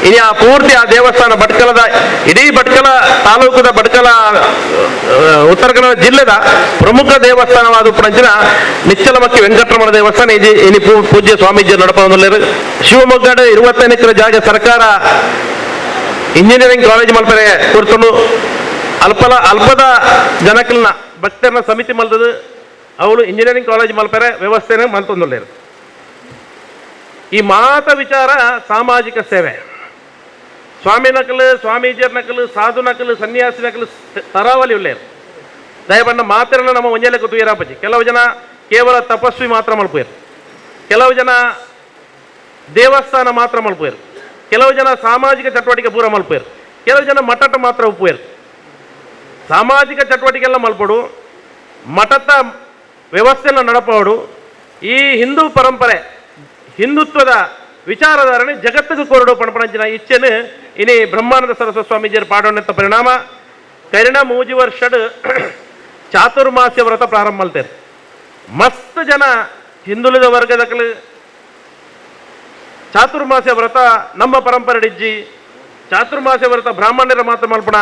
ಇನಿ ಆ ಪೂರ್ತಿ ಆ ದೇವಸ್ಥಾನ ಭಟ್ಕಲದ ಇಡೀ ಭಟ್ಕಲ ತಾಲೂಕದ ಭಟ್ಕಲ ಉತ್ತರ ಕನ್ನಡ ಜಿಲ್ಲೆದ ಪ್ರಮುಖ ದೇವಸ್ಥಾನವಾದ ಪಂಚಿನ ನಿಚ್ಚಲಮಕ್ಕಿ ವೆಂಕಟರಮಣ ದೇವಸ್ಥಾನ ಇನಿ ಪೂಜ್ಯ ಸ್ವಾಮೀಜಿ ನಡಪೊಂದುಲ್ಲೆರ್. ಶಿವಮೊಗ್ಗದ 25 ಎಕರೆ ಜಾಗ ಸರ್ಕಾರ ಇಂಜಿನಿಯರಿಂಗ್ ಕಾಲೇಜ್ ಮಲ್ಪರೆ ಕೊರ್ತುಂಡು. ಅಲ್ಪದ ಜನಕಲ್ನ ಭಕ್ತರನ್ನ ಸಮಿತಿ ಮಲ್ತದು ಅವಳು ಇಂಜಿನಿಯರಿಂಗ್ ಕಾಲೇಜ್ ಮಲ್ಪರೆ ವ್ಯವಸ್ಥೆನ ಮಲ್ತೊಂದುಲ್ಲೆರ್. ಈ ಮಾತ ವಿಚಾರ ಸಾಮಾಜಿಕ ಸೇವೆ. ಸ್ವಾಮಿ ನಕಲು ಸ್ವಾಮೀಜಿಯರ್ ನಕಲು ಸಾಧು ನಕಲು ಸನ್ಯಾಸಿ ನಕಲು ತರಾವಲಿ ಉಲ್ಲೇರು. ದಯಪಣ್ಣ ಮಾತ್ರನ ನಮ್ಮ ಒಂಜೆಲೆ ತುಯರಾಪಜಿ. ಕೆಲವು ಜನ ಕೇವಲ ತಪಸ್ವಿ ಮಾತ್ರ ಮಲ್ಪುಯರು, ಕೆಲವು ಜನ ದೇವಸ್ಥಾನ ಮಾತ್ರ ಮಲ್ಪುಯರು, ಕೆಲವು ಜನ ಸಾಮಾಜಿಕ ಚಟುವಟಿಕೆ ಪೂರ ಮಲ್ಪುಯರು, ಕೆಲವು ಜನ ಮಠಟ ಮಾತ್ರ ಉಪ್ಪುಯರು. ಸಾಮಾಜಿಕ ಚಟುವಟಿಕೆಲ್ಲ ಮಲ್ಪಡು, ಮಠದ ವ್ಯವಸ್ಥೆಯನ್ನು ನಡಪೋಡು. ಈ ಹಿಂದೂ ಪರಂಪರೆ ಹಿಂದುತ್ವದ ವಿಚಾರಧಾರಣೆ ಜಗತ್ತಿಗೆ ಕೊರಡು ಪಣಪಣಂಚಿನ ಇಚ್ಛೆನು ಇನಿ ಬ್ರಹ್ಮಾನಂದ ಸರಸ್ವತಿ ಸ್ವಾಮೀಜಿಯರ ಪಾಡೋಣಂತ ಪರಿಣಾಮ ಕರಿಣ 3 ವರ್ಷದ ಚಾತುರ್ಮಾಸ್ಯ ವ್ರತ ಪ್ರಾರಂಭ ಮಲ್ತೇವೆ. ಮಸ್ತ್ ಜನ ಹಿಂದುಳಿದ ವರ್ಗದಕಲು ಚಾತುರ್ಮಾಸ್ಯ ವ್ರತ ನಮ್ಮ ಪರಂಪರೆ ಇಜ್ಜಿ, ಚಾತುರ್ಮಾಸ್ಯ ವ್ರತ ಬ್ರಾಹ್ಮಣರ ಮಾತ್ರ ಮಲ್ಪಣ,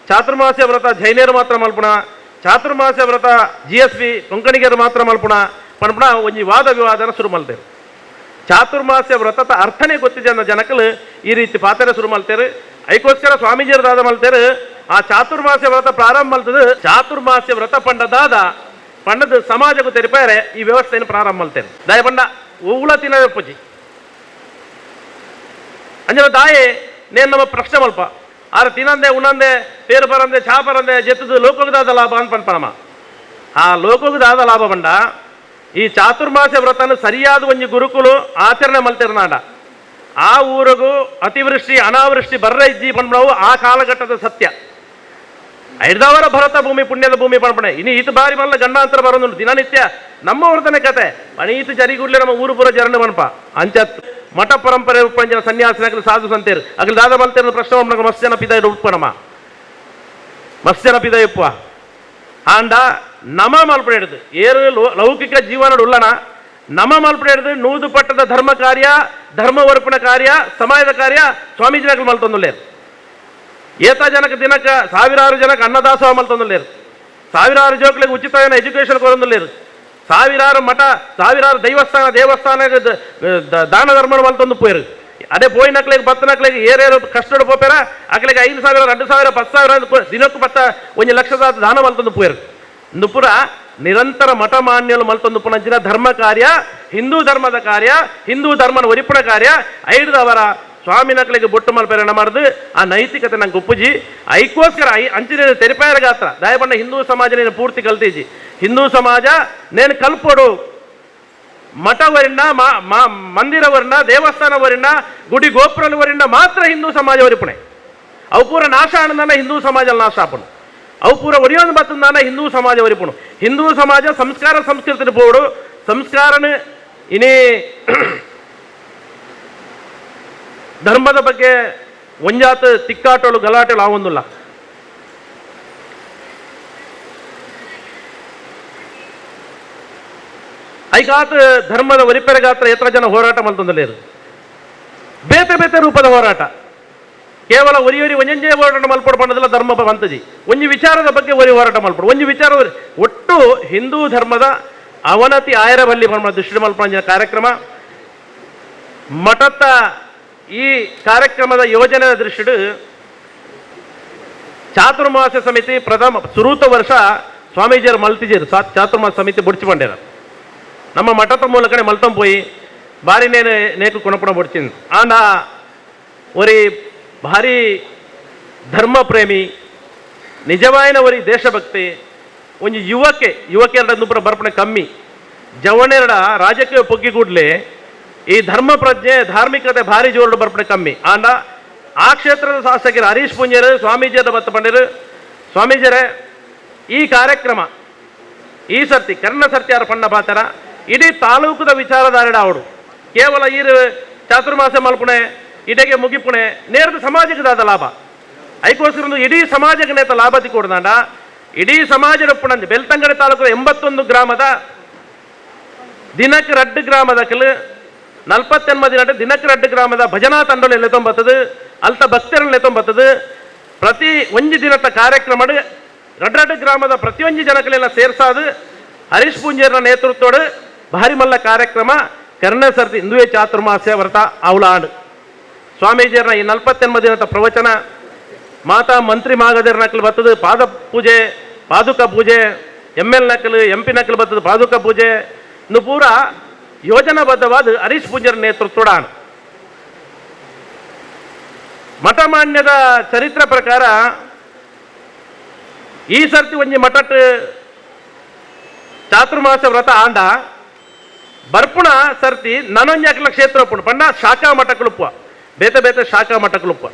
ಚಾತುರ್ಮಾಸ್ಯ ವ್ರತ ಜೈನರು ಮಾತ್ರ ಮಲ್ಪಣ, ಚಾತುರ್ಮಾಸ್ಯ ವ್ರತ G S B ಕೊಂಕಣಿಗರು ಮಾತ್ರ ಮಲ್ಪಣ ಪಣಪಣ ಒಂಜಿ ವಾದ ವಿವಾದನ ಶುರು ಮಲ್ತೇವೆ. ಚಾತುರ್ಮಾಸ್ಯ ವ್ರತದ ಅರ್ಥನೇ ಗೊತ್ತಿದೆ ಅನ್ನೋ ಜನಕಲು ಈ ರೀತಿ ಪಾತ್ರ ಶುರು ಮಲ್ತೇರು. ಐಕೋಸ್ಕರ ಸ್ವಾಮೀಜಿಯರ ದಾದ ಮಲ್ತೇರು ಆ ಚಾತುರ್ಮಾಸ್ಯ ವ್ರತ ಪ್ರಾರಂಭ ಮಲ್ತದ. ಚಾತುರ್ಮಾಸ್ಯ ವ್ರತ ಪಂಡದಾದ ಪಂಡದ ಸಮಾಜಕ್ಕೂ ತೆರಿಪಾರೆ ಈ ವ್ಯವಸ್ಥೆಯನ್ನು ಪ್ರಾರಂಭ ಮಲ್ತೇರು. ದಯ ಪಂಡ ಉಳ ತಿನ್ನ ಪೂಜಿ ಅಂಜನ ದಾಯೆ ನೇನು ನಮ್ಮ ಪ್ರಶ್ನೆ ಮಲ್ಪ ಆರೆ ತಿನ್ನಂದೆ ಉಣ್ಣಂದೆ ಪೇರು ಬರಂದೆ ಚಾ ಬರಂದೆ ಜೆತ್ತದು ಲೋಕದಾದ ಲಾಭ ಅಂತ ಪನ್ಪಣಮ. ಆ ಲೋಕದಾದ ಲಾಭ ಬಂಡ ಈ ಚಾತುರ್ಮಾಸ್ಯ ವ್ರತನ ಸರಿಯಾದ ಒಂಜಿ ಗುರುಕುಲು ಆಚರಣೆ ಮಲ್ತಿರ್ನಾಡ ಆ ಊರಿಗೂ ಅತಿವೃಷ್ಟಿ ಅನಾವೃಷ್ಟಿ ಬರ್ರ ಇಜ್ಜಿ ಪನ್ಪಣವು ಆ ಕಾಲಘಟ್ಟದ ಸತ್ಯ. ಐದವರ ಭರತ ಭೂಮಿ ಪುಣ್ಯದ ಭೂಮಿ ಪಣಪಣೆ ಇನ್ನು ಈತ ಬಾರಿ ಮಲ್ಲ ಗಂಡಾಂತರ ಬರೋದು ದಿನನಿತ್ಯ ನಮ್ಮ ಊರದನೆ ಕತೆ ಅಣೀತು ಜರಿಗುಡ್ಲೆ ನಮ್ಮ ಊರು ಪೂರ ಜರಣ ಮನ್ಪ ಅಂಚತ್ ಮಠ ಪರಂಪರೆ ಉಪ್ಪಂಜನ ಸನ್ಯಾಸಿನ ಸಾಧು ಸಂತೇರು ಅಗಲ್ ದಾದ ಮಲ್ತೇರು ಪ್ರಶ್ನೆ ಮಸ್ತ್ ಜನ ಪಿದ ಉಪ್ಪಣಮ ಮಸ್ತ್ ಜನ ಪಿದ ಉಪ್ಪುವ ಆಂಡ ನಮ ಮಲ್ಪಡೆ ಹಿಡಿದು ಏರು ಲೌಕಿಕ ಜೀವನ ಉಲ್ಲಣ ನಮ ಮಲ್ಪಡೆ ಹಿಡಿದು ನೂದು ಪಟ್ಟದ ಧರ್ಮ ಕಾರ್ಯ ಧರ್ಮ ಒರಪಿನ ಕಾರ್ಯ ಸಮಾಜದ ಕಾರ್ಯ ಸ್ವಾಮೀಜಿನಗಳು ಮಲ್ತೊಂದುಲ್ಲೇರು. ಏತ ಜನಕ್ಕೆ ದಿನಕ್ಕೆ ಸಾವಿರಾರು ಜನಕ್ಕೆ ಅನ್ನದಾಸೋಹ ಮಲ್ತೊಂದುಲ್ಲೇರು, ಸಾವಿರಾರು ಜೋಕ್ಲಿಗೆ ಉಚಿತವಾದ ಎಜುಕೇಶನ್ ಕೊರೊಂದುಲ್ಲೇರು, ಸಾವಿರಾರು ಮಠ ಸಾವಿರಾರು ದೈವಸ್ಥಾನ ದೇವಸ್ಥಾನ ದಾನ ಧರ್ಮ ಮಲ್ತೊಂದು ಪೋಯರು. ಅದೇ ಪೋಯಿನಕ್ಲಿಗೆ ಬತ್ತನಕ್ಲಿಗೆ ಏರೇರು ಕಷ್ಟಡು ಪೋಪೇರ ಅಕ್ಲಿಗೆ 5,000 2,000 10,000 ದಿನಕ್ಕೂ 10 1 ಲಕ್ಷದ ದಾನ ಮಲ್ತೊಂದು ಪೋಯರು. ಇಂದು ಪೂರ ನಿರಂತರ ಮಠ ಮಾನ್ಯಲು ಮಲ್ತೊಂದು ಪುನಂಚಿನ ಧರ್ಮ ಕಾರ್ಯ, ಹಿಂದೂ ಧರ್ಮದ ಕಾರ್ಯ, ಹಿಂದೂ ಧರ್ಮನ ಒರಿಪುಣ ಕಾರ್ಯ. ಐಡ್ದವರ ಸ್ವಾಮಿನಕಲಿಗೆ ಬೊಟ್ಟು ಮಲ್ಪೆರಣ ಮಾಡಿದು ಆ ನೈತಿಕತೆ ನಂಗೆ ಒಪ್ಪುಜಿ. ಐಕೋಸ್ಕರ I ಅಂಚಿನ ತೆರಿಪಾಯರ ಗಾತ್ರ ದಯಪಂಡ ಹಿಂದೂ ಸಮಾಜ ನೇನು ಪೂರ್ತಿ ಕಲ್ತೀಜಿ. ಹಿಂದೂ ಸಮಾಜ ನೇನು ಕಲ್ಪೊಡು ಮಠ ವರಿಣ ಮಂದಿರ ವರಿಣ ದೇವಸ್ಥಾನ ವರಿಣ ಗುಡಿ ಗೋಪುರ ವರಿಣ ಮಾತ್ರ ಹಿಂದೂ ಸಮಾಜ ಒರಿಪುಣೆ. ಅವು ಪೂರ ನಾಶ ಆನಂದನ ಹಿಂದೂ ಸಮಾಜ ನಾಶ ಆಪುಣು. ಅವು ಪೂರ ಒರಿಯೋನ್ ಬತ್ತಂದಾನ ಹಿಂದೂ ಸಮಾಜ ಒರಿಪುಣು. ಹಿಂದೂ ಸಮಾಜ ಸಂಸ್ಕಾರ ಸಂಸ್ಕೃತಿ ಪೋಡು ಸಂಸ್ಕಾರನ ಇನಿ ಧರ್ಮದ ಬಗ್ಗೆ ಒಂಜಾತ ತಿಕ್ಕಾಟೋಳು ಗಲಾಟೆಳು ಆವೊಂದುಲ್ಲ. ಐಕಾತ ಧರ್ಮದ ಒರಿಪೆರಗಾತ್ರ ಎತ್ತರ ಜನ ಹೋರಾಟ ಮಲ್ತೊಂದಲೇರು ಬೇತೆ ಬೇತೆ ರೂಪದ ಹೋರಾಟ. ಕೇವಲ ಒರಿಯೊರಿ ಒಂಜೊಂಜೇ ಹೋರಾಟ ಮಲ್ಪಡು ಪಂಡದಲ್ಲ ಧರ್ಮ ಬಂತಜಿ. ಒಂಜಿ ವಿಚಾರದ ಬಗ್ಗೆ ಒರಿ ಹೋರಾಟ ಮಲ್ಪಡು, ಒಂಜಿ ವಿಚಾರ ಒಟ್ಟು ಹಿಂದೂ ಧರ್ಮದ ಅವನತಿ ಆಯರ ಬಲ್ಲಿ ದೃಷ್ಟಿ ಮಲ್ಪಂಜಿನ ಕಾರ್ಯಕ್ರಮ ಮಠದ ಈ ಕಾರ್ಯಕ್ರಮದ ಯೋಜನೆಯ ದೃಷ್ಟಿಡು ಚಾತುರ್ಮಾಸ ಸಮಿತಿ ಪ್ರಥಮ ಸುರೂತ ವರ್ಷ ಸ್ವಾಮೀಜಿಯರು ಮಲ್ತಿಜರು ಚಾತುರ್ಮಾಸ ಸಮಿತಿ ಬುಡ್ಚಿ ಪಂಡೇರ ನಮ್ಮ ಮಠದ ಮೂಲಕನೇ ಮಲ್ತಂ ಪೋಯಿ ಬಾರಿ ನೇನು ನೇಕು ಕೊಣಪುಣ ಬುಡ್ಚಿಂದು. ಆಂಡ ಒರಿ ಭಾರಿ ಧರ್ಮ ಪ್ರೇಮಿ ನಿಜವಾಯಿನ ಒರಿ ದೇಶಭಕ್ತಿ ಒಂಜಿ ಯುವಕೆ ಯುವಕೆರಡ ನುಪುರ ಬರ್ಪಣೆ ಕಮ್ಮಿ ಜವಣೆರಡ ರಾಜಕೀಯ ಪೊಗ್ಗಿ ಕೂಡ್ಲೆ ಈ ಧರ್ಮ ಪ್ರಜ್ಞೆ ಧಾರ್ಮಿಕತೆ ಭಾರಿ ಜೋರು ಬರ್ಪಣೆ ಕಮ್ಮಿ. ಆಂಡ ಆ ಕ್ಷೇತ್ರದ ಶಾಸಕರು ಹರೀಶ್ ಪೂಂಜರು ಸ್ವಾಮೀಜಿಯರ ಬತ್ತ ಪಂಡಿರು ಸ್ವಾಮೀಜಿಯರೇ ಈ ಕಾರ್ಯಕ್ರಮ ಈ ಸರ್ತಿ ಕರ್ಣ ಸರ್ತಿ ಯಾರು ಪಣ್ಣ ಪಾತರ ಇಡೀ ತಾಲೂಕದ ವಿಚಾರಧಾರೆಡ ಅವಡು ಕೇವಲ ಈ ಚಾತುರ್ಮಾಸ ಮಲ್ಪುಣೆ ಇಡೆಗೆ ಮುಗಿಪುಣೆ ನೇರದ ಸಮಾಜಕ್ಕೆ ದಾದ ಲಾಭ ಐಕೋಸ್ಕರ ಇಡೀ ಸಮಾಜಕ್ಕೆ ನೇತ ಲಾಭ ತಿಕ್ಕೊಡ್ದಾಂಡ ಇಡೀ ಸಮಾಜದ ಪುಣಂಜಿ ಬೆಳ್ತಂಗಡಿ ತಾಲೂಕದ 81 ಗ್ರಾಮದ ದಿನಕ್ಕೆ ರಡ್ಡು ಗ್ರಾಮದ ಕಲು 48 ದಿನ ದಿನಕ್ಕೆ ರಡ್ಡು ಗ್ರಾಮದ ಭಜನಾ ತಂಡಲು ನೆಲೆತೊಂಬತ್ತದು ಅಲ್ತ ಭಕ್ತರಲ್ಲಿ ನೆಲೆತೊಂಬತ್ತದು ಪ್ರತಿ ಒಂಜಿ ದಿನದ ಕಾರ್ಯಕ್ರಮ ರಡ್ಡು ಗ್ರಾಮದ ಪ್ರತಿಯೊಂಜಿ ಜನಗಳೆಲ್ಲ ಸೇರ್ಸಾದು ಹರೀಶ್ ಪೂಂಜೇರ್ನ ನೇತೃತ್ವಡು ಭಾರಿ ಮಲ್ಲ ಕಾರ್ಯಕ್ರಮ ಕರ್ಣ ಸರ್ತಿ ಹಿಂದುವೆ ಚಾತುರ್ಮಾಸ್ಯ ವ್ರತ ಅವಲಾಂಡ್ ಸ್ವಾಮೀಜಿಯರ್ನ ಈ 48 ದಿನದ ಪ್ರವಚನ ಮಾತಾ ಮಂತ್ರಿ ಮಾಗದರ್ ನಕಲು ಬರ್ತದೆ ಪಾದ ಪೂಜೆ ಪಾದುಕ ಪೂಜೆ ಎಮ್ ಎಲ್ ನಕಲು ಎಂ ಪಿ ನಕಲು ಬರ್ತದೆ ಪಾದುಕ ಪೂಜೆ ಇನ್ನು ಪೂರ ಯೋಜನಾಬದ್ಧವಾದ ಹರೀಶ್ ಪೂಂಜರ ನೇತೃತ್ವದ ಮಠಮಾನ್ಯದ ಚರಿತ್ರೆ ಪ್ರಕಾರ ಈ ಸರ್ತಿ ಒಂಜಿ ಮಠಟ್ ಚಾತುರ್ಮಾಸ ವ್ರತ ಆಂಡ ಬರ್ಪುಣ ಸರ್ತಿ ನನೊಂಜಿ ಕ್ಷೇತ್ರ ಪುಣ ಪಂಡ ಶಾಖಾ ಮಠಕುಲುಪ್ಪ ಬೇತೆ ಬೇತೆ ಶಾಖಾ ಮಠಕುಲುಪ್ಪ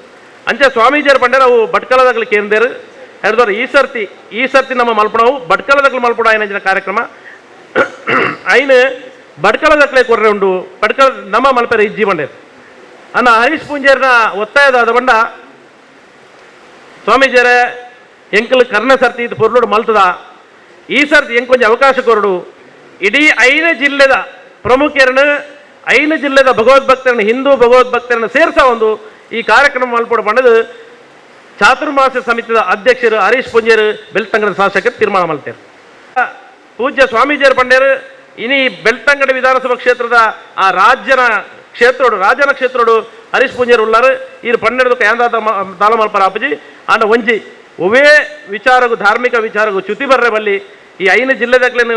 ಅಂಚೆ ಸ್ವಾಮೀಜಿಯರು ಪಂಡರ ಅವು ಭಟ್ಕಲದಾಗಲಿ ಕೇಂದೇರು ಹೇಳಿದವರು ಈ ಸರ್ತಿ ನಮ್ಮ ಮಲ್ಪಣವು ಭಟ್ಕಲದಾಗಲು ಮಲ್ಪಣ ಏನಿನ ಕಾರ್ಯಕ್ರಮ ಐನು ಭಟ್ಕಲದಕ್ಲೆ ಕೊರ್ರೆ ಉಂಡು ಭಟ್ಕಲ ನಮ್ಮ ಮಲ್ಪೆರ ಇಜ್ಜಿ ಬಂಡೇರು ಅನ್ನ ಹರೀಶ್ ಪೂಂಜೇರ್ನ ಒತ್ತಾಯದಾದ ಬಂಡ ಸ್ವಾಮೀಜಿಯರೇ ಎಂಕಲ್ ಕರ್ಣ ಸರ್ತಿ ಇದು ಪೊರ್ಲುಡು ಮಲ್ತದ ಈ ಸರ್ತಿ ಎಂಕೊಂಚ ಅವಕಾಶ ಕೊರಡು ಇಡೀ 5 ಜಿಲ್ಲೆದ ಪ್ರಮುಖರನ್ನು 5 ಜಿಲ್ಲೆದ ಭಗವದ್ಭಕ್ತರನ್ನು ಹಿಂದೂ ಭಗವದ್ಭಕ್ತರನ್ನು ಸೇರ್ಸ ಒಂದು ಈ ಕಾರ್ಯಕ್ರಮ ಮಲ್ಪಡು ಬಂಡದು ಚಾತುರ್ಮಾಸ ಸಮಿತಿಯ ಅಧ್ಯಕ್ಷರು ಹರೀಶ್ ಪೂಂಜೇರು ಬೆಳ್ತಂಗಡಿ ಶಾಸಕರು ತೀರ್ಮಾನ ಮಾಡ್ತಾರೆ. ಪೂಜ್ಯ ಸ್ವಾಮೀಜಿಯರು ಪಂಡೇರು ಇನಿ ಬೆಳ್ತಂಗಡಿ ವಿಧಾನಸಭಾ ಕ್ಷೇತ್ರದ ಆ ರಾಜ್ಯನ ಕ್ಷೇತ್ರೋಡು ರಾಜನ ಕ್ಷೇತ್ರೋಡು ಹರೀಶ್ ಪೂಂಜೇರು ಉಳ್ಳಾರು ಈ ಪನ್ನೆರಡು ಯಾಂದಾದ ತಾಲಮಲ್ಪರ ಅಪ್ಪಜಿ ಆಂಡ ಒಂಜಿ ಒವೇ ವಿಚಾರಗೂ ಧಾರ್ಮಿಕ ವಿಚಾರಗೂ ಚ್ಯುತಿ ಬರ್ರೆ ಬಲ್ಲಿ ಈ 5 ಜಿಲ್ಲೆದಾಗಲೇನು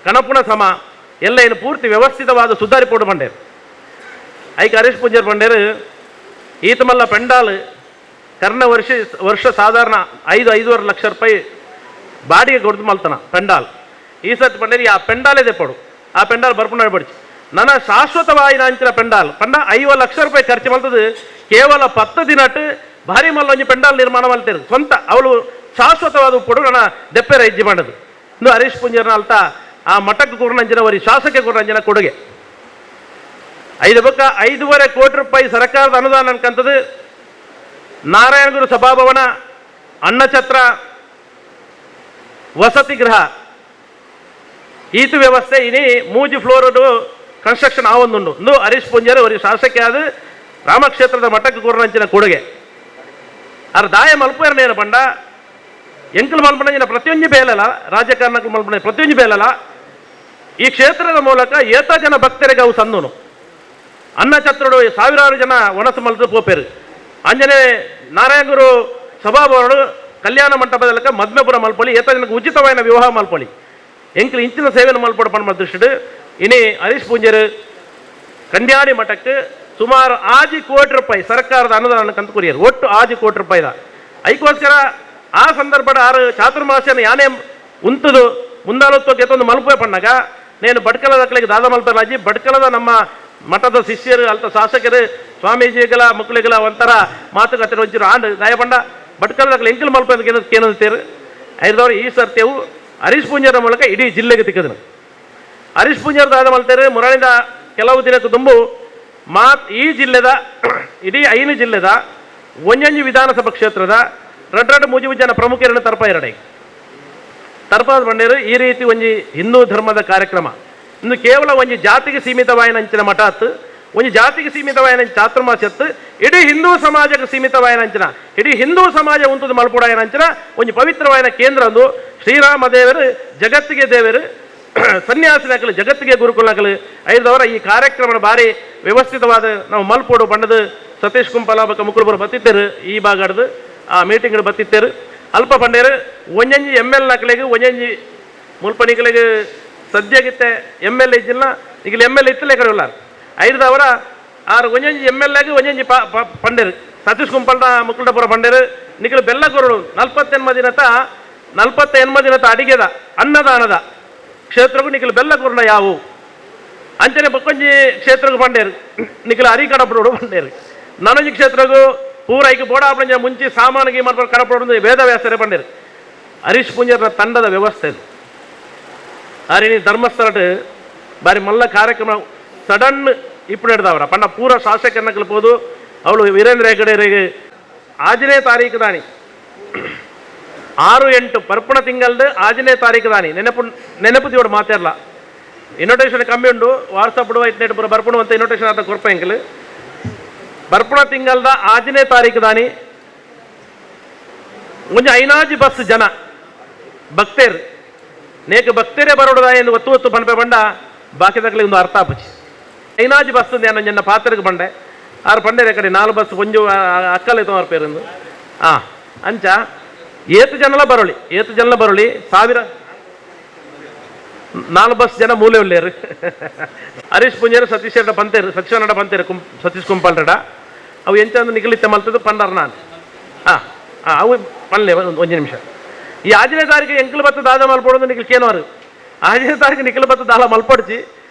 ಕಣಪುಣ ಸಮ ಎಲ್ಲ ಏನು ಪೂರ್ತಿ ವ್ಯವಸ್ಥಿತವಾದ ಸುಧಾರಿ ಪೋಡು ಬಂಡೇರು ಐಕ್ ಹರೀಶ್ ಪೂಂಜೇರು ಬಂಡೇರು ಈತಮಲ್ಲ ಪೆಂಡಾಲ್ ಕರ್ಣ ವರ್ಷ ವರ್ಷ ಸಾಧಾರಣ 5-5.5 ಲಕ್ಷ ರೂಪಾಯಿ ಬಾಡಿಗೆ ಕೊಡ್ದು ಮಲ್ತನ ಪೆಂಡಾಲ್ ಈ ಸರ್ತಿ ಪಂಡೇರಿ ಆ ಪೆಂಡಾಲೇ ದೆಪ್ಪಡು ಆ ಪೆಂಡಾಲ್ ಬರ್ಪುಣ ಬಡಿಚಿ ನನ್ನ ಶಾಶ್ವತವಾಯಿನ ಅಂಚಿನ ಪೆಂಡಾಲ್ ಪಂಡ 50 ಲಕ್ಷ ರೂಪಾಯಿ ಖರ್ಚು ಮಲ್ತದು ಕೇವಲ 10 ದಿನಟ್ ಭಾರಿ ಮಲ್ಲೊಂಜಿ ಪೆಂಡಾಲ್ ನಿರ್ಮಾಣ ಮಲ್ತೇರು ಸ್ವಂತ ಅವಳು ಶಾಶ್ವತವಾದ ಉಪ್ಪಡು ನನ್ನ ದೆಪ್ಪೆರ ಇಜ್ಜಿ ಮಾಡದು ಇನ್ನು ಹರೀಶ್ ಪೂಂಜೇರ್ನ ಅಲ್ತ ಆ ಮಠಕ್ಕೆ ಕೂರ್ನಂಜಿನ ವರಿ ಶಾಸಕ ಕೂರ್ನಂಜಿನ ಕೊಡುಗೆ 5.5 ಕೋಟಿ ರೂಪಾಯಿ ಸರ್ಕಾರದ ಅನುದಾನ ಅನ್ಕಂತದ್ದು ನಾರಾಯಣಗುರು ಸಭಾಭವನ ಅನ್ನಛತ್ರ ವಸತಿ ಗೃಹ ಈತು ವ್ಯವಸ್ಥೆ ಇನಿ 3 ಫ್ಲೋರ್ ಕನ್ಸ್ಟ್ರಕ್ಷನ್ ಆವೊಂದುಂಡು ಇಂದು ಹರೀಶ್ ಪೂಂಜೇರು ಅವರಿಗೆ ಶಾಸಕ ಆದ ರಾಮಕ್ಷೇತ್ರದ ಮಠಕ್ಕೆ ಕೂರ್ನಂಚಿನ ಕೊಡುಗೆ ಅರ್ ದಾಯ ಮಲ್ಪೇರನೇನು ಪಂಡ ಎಂಕಲ್ ಮಲ್ಪಣಂಜಿನ ಪ್ರತಿಯೊಂಜಿ ಬೇಲಲ್ಲ ರಾಜಕಾರಣಕ್ಕೆ ಮಲ್ಪಣ ಪ್ರತಿಯೊಂಜಿ ಬೇಲಲ್ಲ ಈ ಕ್ಷೇತ್ರದ ಮೂಲಕ ಏತ ಜನ ಭಕ್ತರಿಗೆ ಅವು ಸಂದನು ಅನ್ನಛತ್ರಡು ಸಾವಿರಾರು ಜನ ವನಸು ಮಲ್ತು ಪೋಪೇರು ಅಂಜನೆ ನಾರಾಯಣಗುರು ಸಭಾಭವನಡು ಕಲ್ಯಾಣ ಮಂಟಪದಲಕ ಮದ್ಮೆಪುರ ಮಲ್ಪೊಳಿ ಏತ ಜನಕ್ಕೆ ಉಚಿತವಾದ ವಿವಾಹ ಮಲ್ಪೊಳಿ ಎಂಕ್ಲು ಇಂಚಿನ ಸೇವೆನ ಮಲ್ಪೊಡು ಪನ್ಮ ದೃಷ್ಟಿಡ್ ಇನಿ ಹರೀಶ್ ಪೂಂಜೆರು ಕಂಡ್ಯಾಡಿ ಮಠಕ್ಕೆ ಸುಮಾರು 6 ಕೋಟಿ ರೂಪಾಯಿ ಸರ್ಕಾರದ ಅನುದಾನ ಕಂತು ಕೊರಿಯರು ಒಟ್ಟು 6 ಕೋಟಿ ರೂಪಾಯಿದ ಐಕೋಸ್ಕರ ಆ ಸಂದರ್ಭದ ಆರು ಚಾತುರ್ಮಾಸ್ಯನ ಯಾನೇ ಉಂತದು ಮುಂದಾಲೋತ್ವಕ್ಕೆ ಎತ್ತೊಂದು ಮಲ್ಪೆ ಪಣ್ಣಾಗ ನೇನು ಬಡ್ಕಲದ ಅಕ್ಕಳಿಗೆ ದಾದ ಮಲ್ಪರಾಜಿ ಬಡ್ಕಲದ ನಮ್ಮ ಮಠದ ಶಿಷ್ಯರು ಅಲ್ತ ಶಾಸಕರು ಸ್ವಾಮೀಜಿಗಳ ಮಕ್ಕಳಿಗಳ ಒಂಥರ ಮಾತುಕತೆ ಒಂಚೂರು ಆಂಡ್ ದಾಯಪಂಡ ಬಡ್ಕಲದ ಅಕ್ಕಳು ಎಂಕಲ್ ಮಲ್ಪೆ ಕೇನಂತೀರು ಐದವ್ರು ಈ ಸರ್ತಿಯವು ಹರೀಶ್ ಪೂಂಜರ ಮೂಲಕ ಇಡೀ ಜಿಲ್ಲೆಗೆ ತಿಕ್ಕದನು. ಹರೀಶ್ ಪೂಂಜರ್ ದಾದ ಮಲ್ತೇರು ಮುರಳಿದ ಕೆಲವು ದಿನಕ್ಕೆ ತುಂಬು ಮಾತ್ ಈ ಜಿಲ್ಲೆದ ಇಡೀ 5 ಜಿಲ್ಲೆದ ಒಂಜಂಜಿ ವಿಧಾನಸಭಾ ಕ್ಷೇತ್ರದ ರಡ್ರಡ್ ಮೂಜಿ ಜನ ಪ್ರಮುಖರನ್ನು ತರ್ಪ ಎರಡೈ ತರ್ಪಾದ ಬಂಡೇರು ಈ ರೀತಿ ಒಂಜಿ ಹಿಂದೂ ಧರ್ಮದ ಕಾರ್ಯಕ್ರಮ ಇನ್ನು ಕೇವಲ ಒಂಜಿ ಜಾತಿಗೆ ಸೀಮಿತವಾಯಿನ ಅಂಚಿನ ಮಠ ಅತ್ತು ಒಂಜಿ ಜಾತಿಗೆ ಸೀಮಿತವಾಯಿನ ಚಾತುರ್ಮಾಸ್ಯತ್ತು ಇಡೀ ಹಿಂದೂ ಸಮಾಜಕ್ಕೆ ಸೀಮಿತವಾಯಿನ ಅಂಚಿನ ಇಡೀ ಹಿಂದೂ ಸಮಾಜ ಉಂಟು ಮಲ್ಪುಡಾಯನ ಅಂಚಿನ ಒಂಜಿ ಪವಿತ್ರವಾಯಿನ ಕೇಂದ್ರ ಅಂದು ಶ್ರೀರಾಮ ದೇವರು ಜಗತ್ತಿಗೆ ದೇವರು ಸನ್ಯಾಸಿನಕಲು ಜಗತ್ತಿಗೆ ಗುರುಕುಲಕಲು ಐದವರ ಈ ಕಾರ್ಯಕ್ರಮದ ಭಾರಿ ವ್ಯವಸ್ಥಿತವಾದ ನಾವು ಮಲ್ಪೋಡು ಬಣ್ಣದ ಸತೀಶ್ ಕುಂಪಲ ಬಕ್ಕ ಮುಕುಲ್ಬರು ಬತ್ತಿತ್ತೇರು ಈ ಭಾಗಡ್ದು ಆ ಮೀಟಿಂಗ್ ಬತ್ತಿತ್ತೇರು ಅಲ್ಪ ಪಂಡೇರು ಒಂಜಂಜಿ ಎಮ್ ಎಲ್ ನಕಲಿಗೆ ಒಂಜಂಜಿ ಮುಲ್ಪನಿಗಳಿಗೆ ಸದ್ಯಗಿತ್ತೆ M L A ಜಿಲ್ಲ ಈಗ ಎಮ್ ಎಲ್ ಇತ್ತಲೇ ಕಡೆ ಐದವರ ಆರು ಒಂಜಂಜಿ ಎಮ್ ಎಲ್ ಎಗೆ ಒಂಜಂಜಿ ಪಂಡೇರು ಸತೀಶ್ ಕುಂಪಲ್ನ ಮುಕುಲ್ಡಪುರ ಪಂಡೇರು ನಿಕಲು ಬೆಲ್ಲ ಕೊರಡು 48 ದಿನತ 48 ದಿನತ ಅಡಿಗೆದ ಅನ್ನದಾನದ ಕ್ಷೇತ್ರಕ್ಕೂ ನಿಖಲು ಬೆಲ್ಲ ಕೊರಣ ಯಾವು ಅಂಚನೆ ಬಕ್ಕೊಂಜಿ ಕ್ಷೇತ್ರಕ್ಕೂ ಪಂಡೇರು ನಿಖಲು ಅರಿ ಕಡಪಡೋಡು ಪಂಡೇರು ನನಂಜಿ ಕ್ಷೇತ್ರಕ್ಕೂ ಪೂರ ಐಕ್ ಬೋಡಾಪಣಂಜ ಮುಂಚೆ ಸಾಮಾನಿಗೆ ಮಾಡ್ಕೊಂಡು ಕಡಪಡೋದು ವೇದವ್ಯಾಸರೇ ಪಂಡೇರು ಹರೀಶ್ ಪೂಂಜರ ತಂಡದ ವ್ಯವಸ್ಥೆ ಇದು. ಅರಿನಿ ಧರ್ಮಸ್ಥಳ ಬಾರಿ ಮಲ್ಲ ಕಾರ್ಯಕ್ರಮ ಸಡನ್ ಇಪ್ಪು ನಡೆದವರ ಪಂಡ ಪೂರ ಶಾಸಕರನ್ನ ಕಲ್ಪೋದು ಅವಳು ವೀರೇಂದ್ರ ಹೆಗಡೆರಿಗೆ 6ನೇ ತಾರೀಕು ದಾನಿ 6-8 ಪರ್ಪಣ ತಿಂಗಳದು 6ನೇ ತಾರೀಕು ದಾನಿ ನೆನಪು ನೆನಪು ತಿವಡು ಮಾತಾಡಲ ಇನ್ವಿಟೇಷನ್ ಕಮ್ಮಿ ಉಂಡು ವಾಟ್ಸಪ್ ಇಟ್ನೆಟ್ ಪೂರ ಬರ್ಪಣ ಅಂತ ಇನ್ವಿಟೇಷನ್ ಆತ ಕೊರ್ಪ ಎಂಕಲ್ ಬರ್ಪಣ ತಿಂಗಳದ 6ನೇ ತಾರೀಕು ದಾನಿ ಒಂಜಿ ಐನಾಜಿ ಬಸ್ ಜನ ಭಕ್ತೇರು ನೇಕ ಭಕ್ತರೇ ಬರೋಡದ ಎಂದು ಒತ್ತು ಒತ್ತು ಪಂಪೆ ಬಂಡ ಬಾಕಿದಕ್ಲಿ ಒಂದು ಅರ್ಥ ಆಪುಜಿ ಐನಾಜಿ ಬಸ್ ನಾನು ಜನ ಪಾತ್ರಕ್ಕೆ ಬಂಡೆ ಆರು ಪಂಡೇರೆ ಕಡೆ 4 ಬಸ್ ಕೊಂಜು ಅಕ್ಕಲೆ ತೋರ್ ಪೇರಿಂದು ಅಂಚ ಏತು ಜನಲ ಬರೋಳಿ ಏತು ಜನಲ ಬರೋಳಿ 1000 4 ಬಸ್ ಜನ ಮೂಲೆ ಉಳ್ಳೇರು ಹರೀಶ್ ಪೂಂಜರು ಸತೀಶ್ ರೆಡ್ಡ ಪಂತೇರು ಸತೀಶ್ ರೆಡ್ಡ ಪಂತೇರು ಕುಂ ಸತೀಶ್ ಕುಂಪಾಲ್ ರೆಡ್ಡ ಅವು ಎಂಚ ನಿಗಲಿತ್ತೆ ಮಲ್ತದ್ದು ಪಂಡರ್ ನಾನು ಅವು ಪನ್ಲೆ ಒಂದು ನಿಮಿಷ ಈ 6ನೇ ತಾರೀಕು ಎಂಕಲ್ ಬತ್ತ ದಾದ ಮಲ್ಪೊಡೋದು ನಿಖಲ್ ಕೇನವರು 6ನೇ ತಾರೀಕು ನಿಖಲ್ ಬತ್ತ ದಾಲ ಮಲ್ಪೊಡ್ಚಿ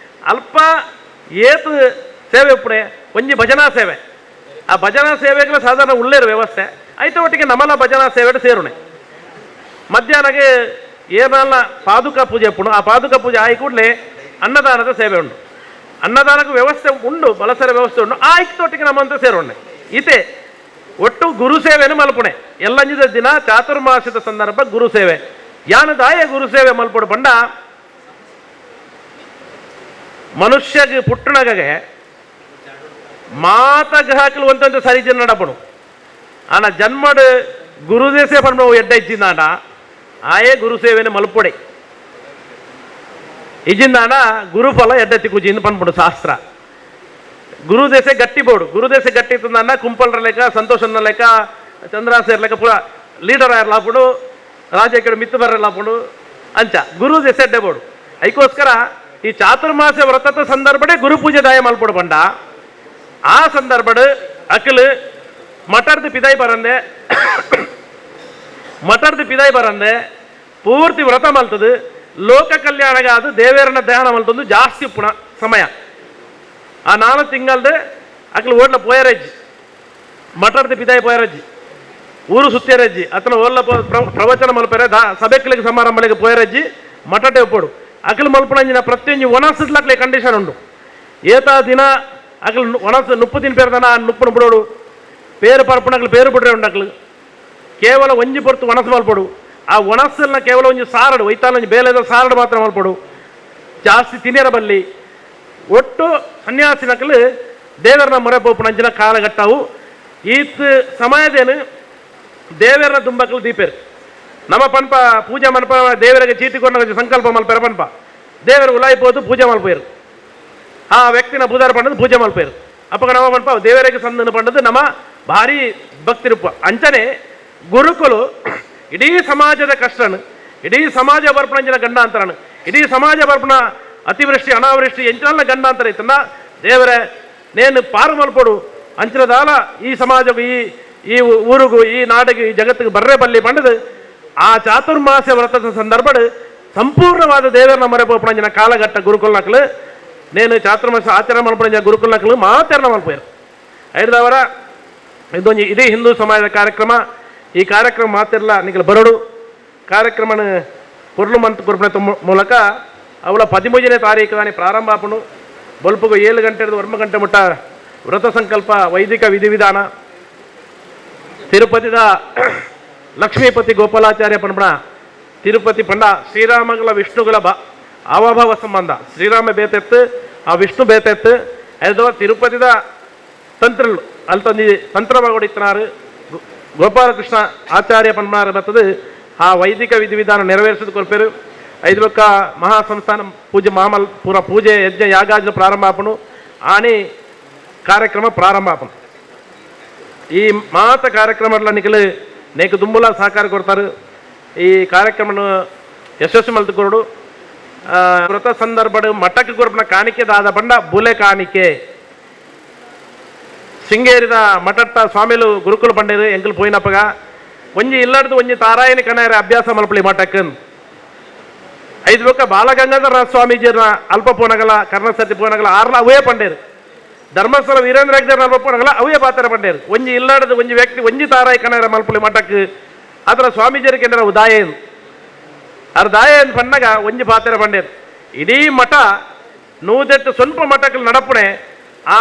ಅಲ್ಪ ಏತು ಸೇವೆ ಉಪ್ಪುಡೆ ಒಂಜಿ ಭಜನಾ ಸೇವೆ ಆ ಭಜನಾ ಸೇವೆಗಳ ಸಾಧಾರಣ ಉಳ್ಳೇರು ವ್ಯವಸ್ಥೆ ಐತ ಒಟ್ಟಿಗೆ ನಮಲ ಭಜನಾ ಸೇವೆ ಸೇರುಣೆ ಮಧ್ಯಾಹ್ನಕ್ಕೆ ಏನಲ್ಲ ಪಾದುಕಾ ಪೂಜೆ ಪುಣ ಆ ಪಾದುಕಾ ಪೂಜೆ ಆಯಿ ಕೂಡಲೇ ಅನ್ನದಾನದ ಸೇವೆ ಉಂಟು ಅನ್ನದಾನಕ್ಕೆ ವ್ಯವಸ್ಥೆ ಉಂಡು ಬಲಸರ ವ್ಯವಸ್ಥೆ ಉಂಡು ಆ ಐಕ್ತೊಟ್ಟಿಗೆ ನಮ್ಮಂತ ಸೇರುಣೆ ಇತೆ ಒಟ್ಟು ಗುರು ಸೇವೆಯನ್ನು ಮಲ್ಪುಣೆ ಎಲ್ಲಂಜಿದ ದಿನ ಚಾತುರ್ಮಾಸದ ಸಂದರ್ಭ ಗುರು ಸೇವೆ ಯಾನ ದಾಯ ಗುರು ಸೇವೆ ಮಲ್ಪಡು ಬಂಡ ಮನುಷ್ಯಗೆ ಪುಟ್ಟಣಗೆ ಮಾತ ಗ್ರಹಕಲು ಒಂತಂತ ಸರಿ ಜನ ನಡಪಡು ಆನ ಜನ್ಮಡು ಗುರುದೇಸೆ ಪಂಡ ಎಡ್ಡ ಇಚ್ಚಿಂದಾಂಡ ಆಯೇ ಗುರು ಸೇವೆನ ಮಲ್ಪೊಡೆ ಇಜಿಂದಾಂಡ ಗುರುಫಲ ಎಡ್ಡ ತಿಕ್ಕುಜಿಂದ ಪನ್ಪುಡು ಶಾಸ್ತ್ರ ಗುರುದೇಸೆ ಗಟ್ಟಿ ಬೋಡು ಗುರುದೇಸೆ ಗಟ್ಟಿ ಇತ್ತಂದ ಕುಂಪಲ್ರ ಲೆಕ್ಕ ಸಂತೋಷನ ಲೆಕ್ಕ ಚಂದ್ರಾಸೇರ್ ಲೆಕ್ಕ ಪೂರ ಲೀಡರ್ ಆಯರ್ಲಾಪುಡು ರಾಜಕೀಯ ಮಿತ್ತು ಬರಲಾಪುಡು ಅಂಚ ಗುರುದೇಸೆ ಎಡ್ಡೆ ಬೋಡು ಅದಕ್ಕೋಸ್ಕರ ಈ ಚಾತುರ್ಮಾಸ ವ್ರತದ ಸಂದರ್ಭಡೆ ಗುರುಪೂಜೆ ದಾಯ ಮಲ್ಪಡು ಬಂಡ ಆ ಸಂದರ್ಭಡ್ ಅಕಲು ಮಠರ್ದು ಪಿದಾಯಿ ಬರಂದೆ ಮಠರ್ದು ಪಿದಾಯಿ ಬರಂದೆ ಪೂರ್ತಿ ವ್ರತ ಮಲ್ತದು ಲೋಕ ಕಲ್ಯಾಣಗಾದ ದೇವೇರನ ಧ್ಯಾನ ಮಲ್ತಂದು ಜಾಸ್ತಿ ಪುಣ ಸಮಯ ಆ 4 ತಿಂಗಳದು ಅಕಲು ಓಡ್ಲ ಪೋಯರಜ್ಜಿ ಮಠರ್ದು ಪಿದಾಯಿ ಪೋಯರಜ್ಜಿ ಊರು ಸುತ್ತೇರಜ್ಜಿ ಅತನ ಓಡ್ಲ ಪ್ರವಚನ ಮಲ್ಪರೆ ಸಭೆಕ್ಲಿಗೆ ಸಮಾರಂಭಗಳಿಗೆ ಪೋಯರಜ್ಜಿ ಮಠಟೆ ಒಪ್ಪಡು ಅಕಲು ಮಲ್ಪಣಂಜಿನ ಪ್ರತಿಯೊಂಜಿ ಒಣಸಿದ್ಲಕ್ಲೆ ಕಂಡೀಷನ್ ಉಂಡು ಏತಾ ದಿನ ಅಕಲು ಒಣಸು ನುಪ್ಪು ತಿನ್ ಪೇರ್ದನ ಆ ನುಪ್ಪುನು ಬಿಡೋಡು ಪೇರು ಪರ್ಪಣಕ್ಲು ಪೇರು ಬಿಡ್ರೆ ಉಂಡಕ್ಲು ಕೇವಲ ಒಂಜಿ ಪೊರ್ತು ಒಣಸು ಮಲ್ಪಡು ಆ ಒಣಸನ್ನ ಕೇವಲ ಒಂಜಿ ಸಾರಡು ಒಯ್ತಾನ ಒಂಜಿ ಬೇಲೆದ ಸಾರಡು ಮಾತ್ರ ಮಲ್ಪಡು ಜಾಸ್ತಿ ತಿನ್ನಿರ ಬಲ್ಲಿ ಒಟ್ಟು ಸನ್ಯಾಸಿನಕಲು ದೇವರನ ಮೊರೆ ಪೋಪುಣಂಚಿನ ಕಾಲಘಟ್ಟವು ಈತ್ ಸಮಯದೇನು ದೇವರನ ದುಂಬಕಲು ದೀಪೇರು ನಮ್ಮ ಪನ್ಪ ಪೂಜೆ ಮನ್ಪ ದೇವರಿಗೆ ಚೀಟಿ ಕೊಂಡ ಸಂಕಲ್ಪ ಮಲ್ಪೇರ ಪನ್ಪ ದೇವರು ಉಲಾಯಿಪೋದು ಪೂಜೆ ಮಲ್ಪೇರು ಆ ವ್ಯಕ್ತಿನ ಪೂಜಾರ ಪಂಡದು ಪೂಜೆ ಮಲ್ಪೇರು ಅಪ್ಪಗ ನಮ್ಮ ಪನ್ಪ ದೇವರಿಗೆ ಸಂದನ ಪಂಡದು ನಮ್ಮ ಭಾರಿ ಭಕ್ತಿರುಪ್ಪ ಅಂಚನೆ ಗುರುಕುಲು ಇಡೀ ಸಮಾಜದ ಕಷ್ಟನು, ಇಡೀ ಸಮಾಜ ಬರ್ಪಣಂಜಿನ ಗಂಡಾಂತರನು, ಇಡೀ ಸಮಾಜ ಬರ್ಪಣ ಅತಿವೃಷ್ಟಿ ಅನಾವೃಷ್ಟಿ ಎಂಚಿನಲ್ಲ ಗಂಡಾಂತರ ಇತ್ತನ್ನ ದೇವರೇ ನೇನು ಪಾರು ಮಲ್ಪಡು ಅಂಚಿನದಾಲ ಈ ಸಮಾಜಕ್ಕೂ ಈ ಈ ಊರಿಗೂ ಈ ನಾಡಿಗೆ ಈ ಜಗತ್ತಿಗೆ ಬರ್ರೆ ಬಲ್ಲಿ ಪಂಡದು ಆ ಚಾತುರ್ಮಾಸ್ಯ ವ್ರತದ ಸಂದರ್ಭಡ್ ಸಂಪೂರ್ಣವಾದ ದೇವರನ್ನ ಮೊರೆ ಪೋಪಣಂಜಿನ ಕಾಲಘಟ್ಟ ಗುರುಕುಲ್ನಕ್ಲು ನೇನು ಚಾತುರ್ಮಾಸ ಆಚರಣೆ ಮಲ್ಪಣಂಜಿನ ಗುರುಕುಲ್ನಕ್ಲು ಮಾತರಣ ಮಲ್ಪೇರು. ಐದವರ ಇದೊಂದು ಇಡೀ ಹಿಂದೂ ಸಮಾಜದ ಕಾರ್ಯಕ್ರಮ. ಈ ಕಾರ್ಯಕ್ರಮ ಮಾತಿರಲ್ಲ ನಿಗಲ ಬರಡು ಕಾರ್ಯಕ್ರಮನ ಪೊರ್ಲು ಮಂತ್ ಕುರ್ಪಣೆ ಮೂಲಕ ಅವಳ 13ನೇ ತಾರೀಕು ದಾನಿ ಪ್ರಾರಂಭ ಆಪುಂಡು. ಬೊಲ್ಪುಗು 7 ಗಂಟೆ 9 ಗಂಟೆ ಮುಟ್ಟ ವ್ರತ ಸಂಕಲ್ಪ ವೈದಿಕ ವಿಧಿವಿಧಾನ. ತಿರುಪತಿದ ಲಕ್ಷ್ಮೀಪತಿ ಗೋಪಾಲಾಚಾರ್ಯ ಪಂಡ ತಿರುಪತಿ ಪಂಡ ಶ್ರೀರಾಮಗಳ ವಿಷ್ಣುಗಳ ಅವಾಭಾವ ಸಂಬಂಧ, ಶ್ರೀರಾಮ ಬೇತೆತ್ತು ಆ ವಿಷ್ಣು ಬೇತೆತ್ತು ಐದವ ತಿರುಪತಿದ ತಂತ್ರಲು ಅಲ್ತಂದಿ ತಂತ್ರವಾಗೊಡಿತನಾರು ಗೋಪಾಲಕೃಷ್ಣ ಆಚಾರ್ಯ ಪಂಡನಾರು ಬರ್ತದೆ ಆ ವೈದಿಕ ವಿಧಿವಿಧಾನ ನೆರವೇರಿಸಿದ ಕೊರ್ಪೇರು. ಐದು ಬೊಕ್ಕ ಮಹಾಸಂಸ್ಥಾನ ಪೂಜೆ ಮಾಮಲ್ ಪೂರ ಪೂಜೆ ಯಜ್ಞ ಯಾಗಾಜನ ಪ್ರಾರಂಭ ಆಪನು ಆನೆ ಕಾರ್ಯಕ್ರಮ ಪ್ರಾರಂಭ ಆಪನು. ಈ ಮಾತ ಕಾರ್ಯಕ್ರಮ ನಿಖಲು ನೇಕು ದುಂಬುಲ ಸಹಕಾರ ಕೊಡ್ತಾರೆ. ಈ ಕಾರ್ಯಕ್ರಮನ ಯಶಸ್ವಿ ಮಲ್ತು ಕೊರಡು. ವ್ರತ ಸಂದರ್ಭ ಮಠಕ್ಕೆ ಕೊರಪನ ಕಾಣಿಕೆ ದಾದ ಬಂಡ ಬುಲೆ ಕಾಣಿಕೆ ಶೃಂಗೇರಿದ ಮಠಟ್ಟ ಸ್ವಾಮಿಲು ಗುರುಕುಲ ಪಂಡೇರು ಎಂಕಲ್ ಪೋಯಿನಪ್ಪಗ ಒಂಜಿ ಇಲ್ಲಡ್ದು ಒಂಜಿ ತಾರಾಯನ ಕಣೇರ ಅಭ್ಯಾಸ ಮಲ್ಪಲಿ ಮಠಕ್ಕೆ. ಐದು ಬೊಕ್ಕ ಬಾಲಗಂಗಾಧರ ಸ್ವಾಮೀಜಿಯರ ಅಲ್ಪ ಪೋನಗಲ ಕರ್ಣಸತಿ ಪೋನಗಲ ಆರ್ಲ ಅವೇ ಪಂಡೇರು. ಧರ್ಮಸ್ಥಳ ವೀರೇಂದ್ರ ಹೆಗ್ಗಡೆ ಅಲ್ಪ ಪೋನಗಲ ಅವೇ ಪಾತ್ರ ಪಂಡೇರು. ಒಂಜಿ ಇಲ್ಲಡ್ದು ಒಂಜಿ ವ್ಯಕ್ತಿ ಒಂಜಿ ತಾರಾಯಿ ಕಣೇರ ಮಲ್ಪಲಿ ಮಠಕ್ಕೆ ಅದರ ಸ್ವಾಮೀಜಿಯರಿಗೆ ಏನಾರ ದಾಯ ಅರ್ ದಾಯ ಪಣ್ಣಗ ಒಂಜಿ ಪಾತ್ರ ಪಂಡೇರು. ಇಡೀ ಮಠ 108 ಸ್ವಲ್ಪ ಮಠಕ್ಕೆ ನಡಪಣೆ ಆ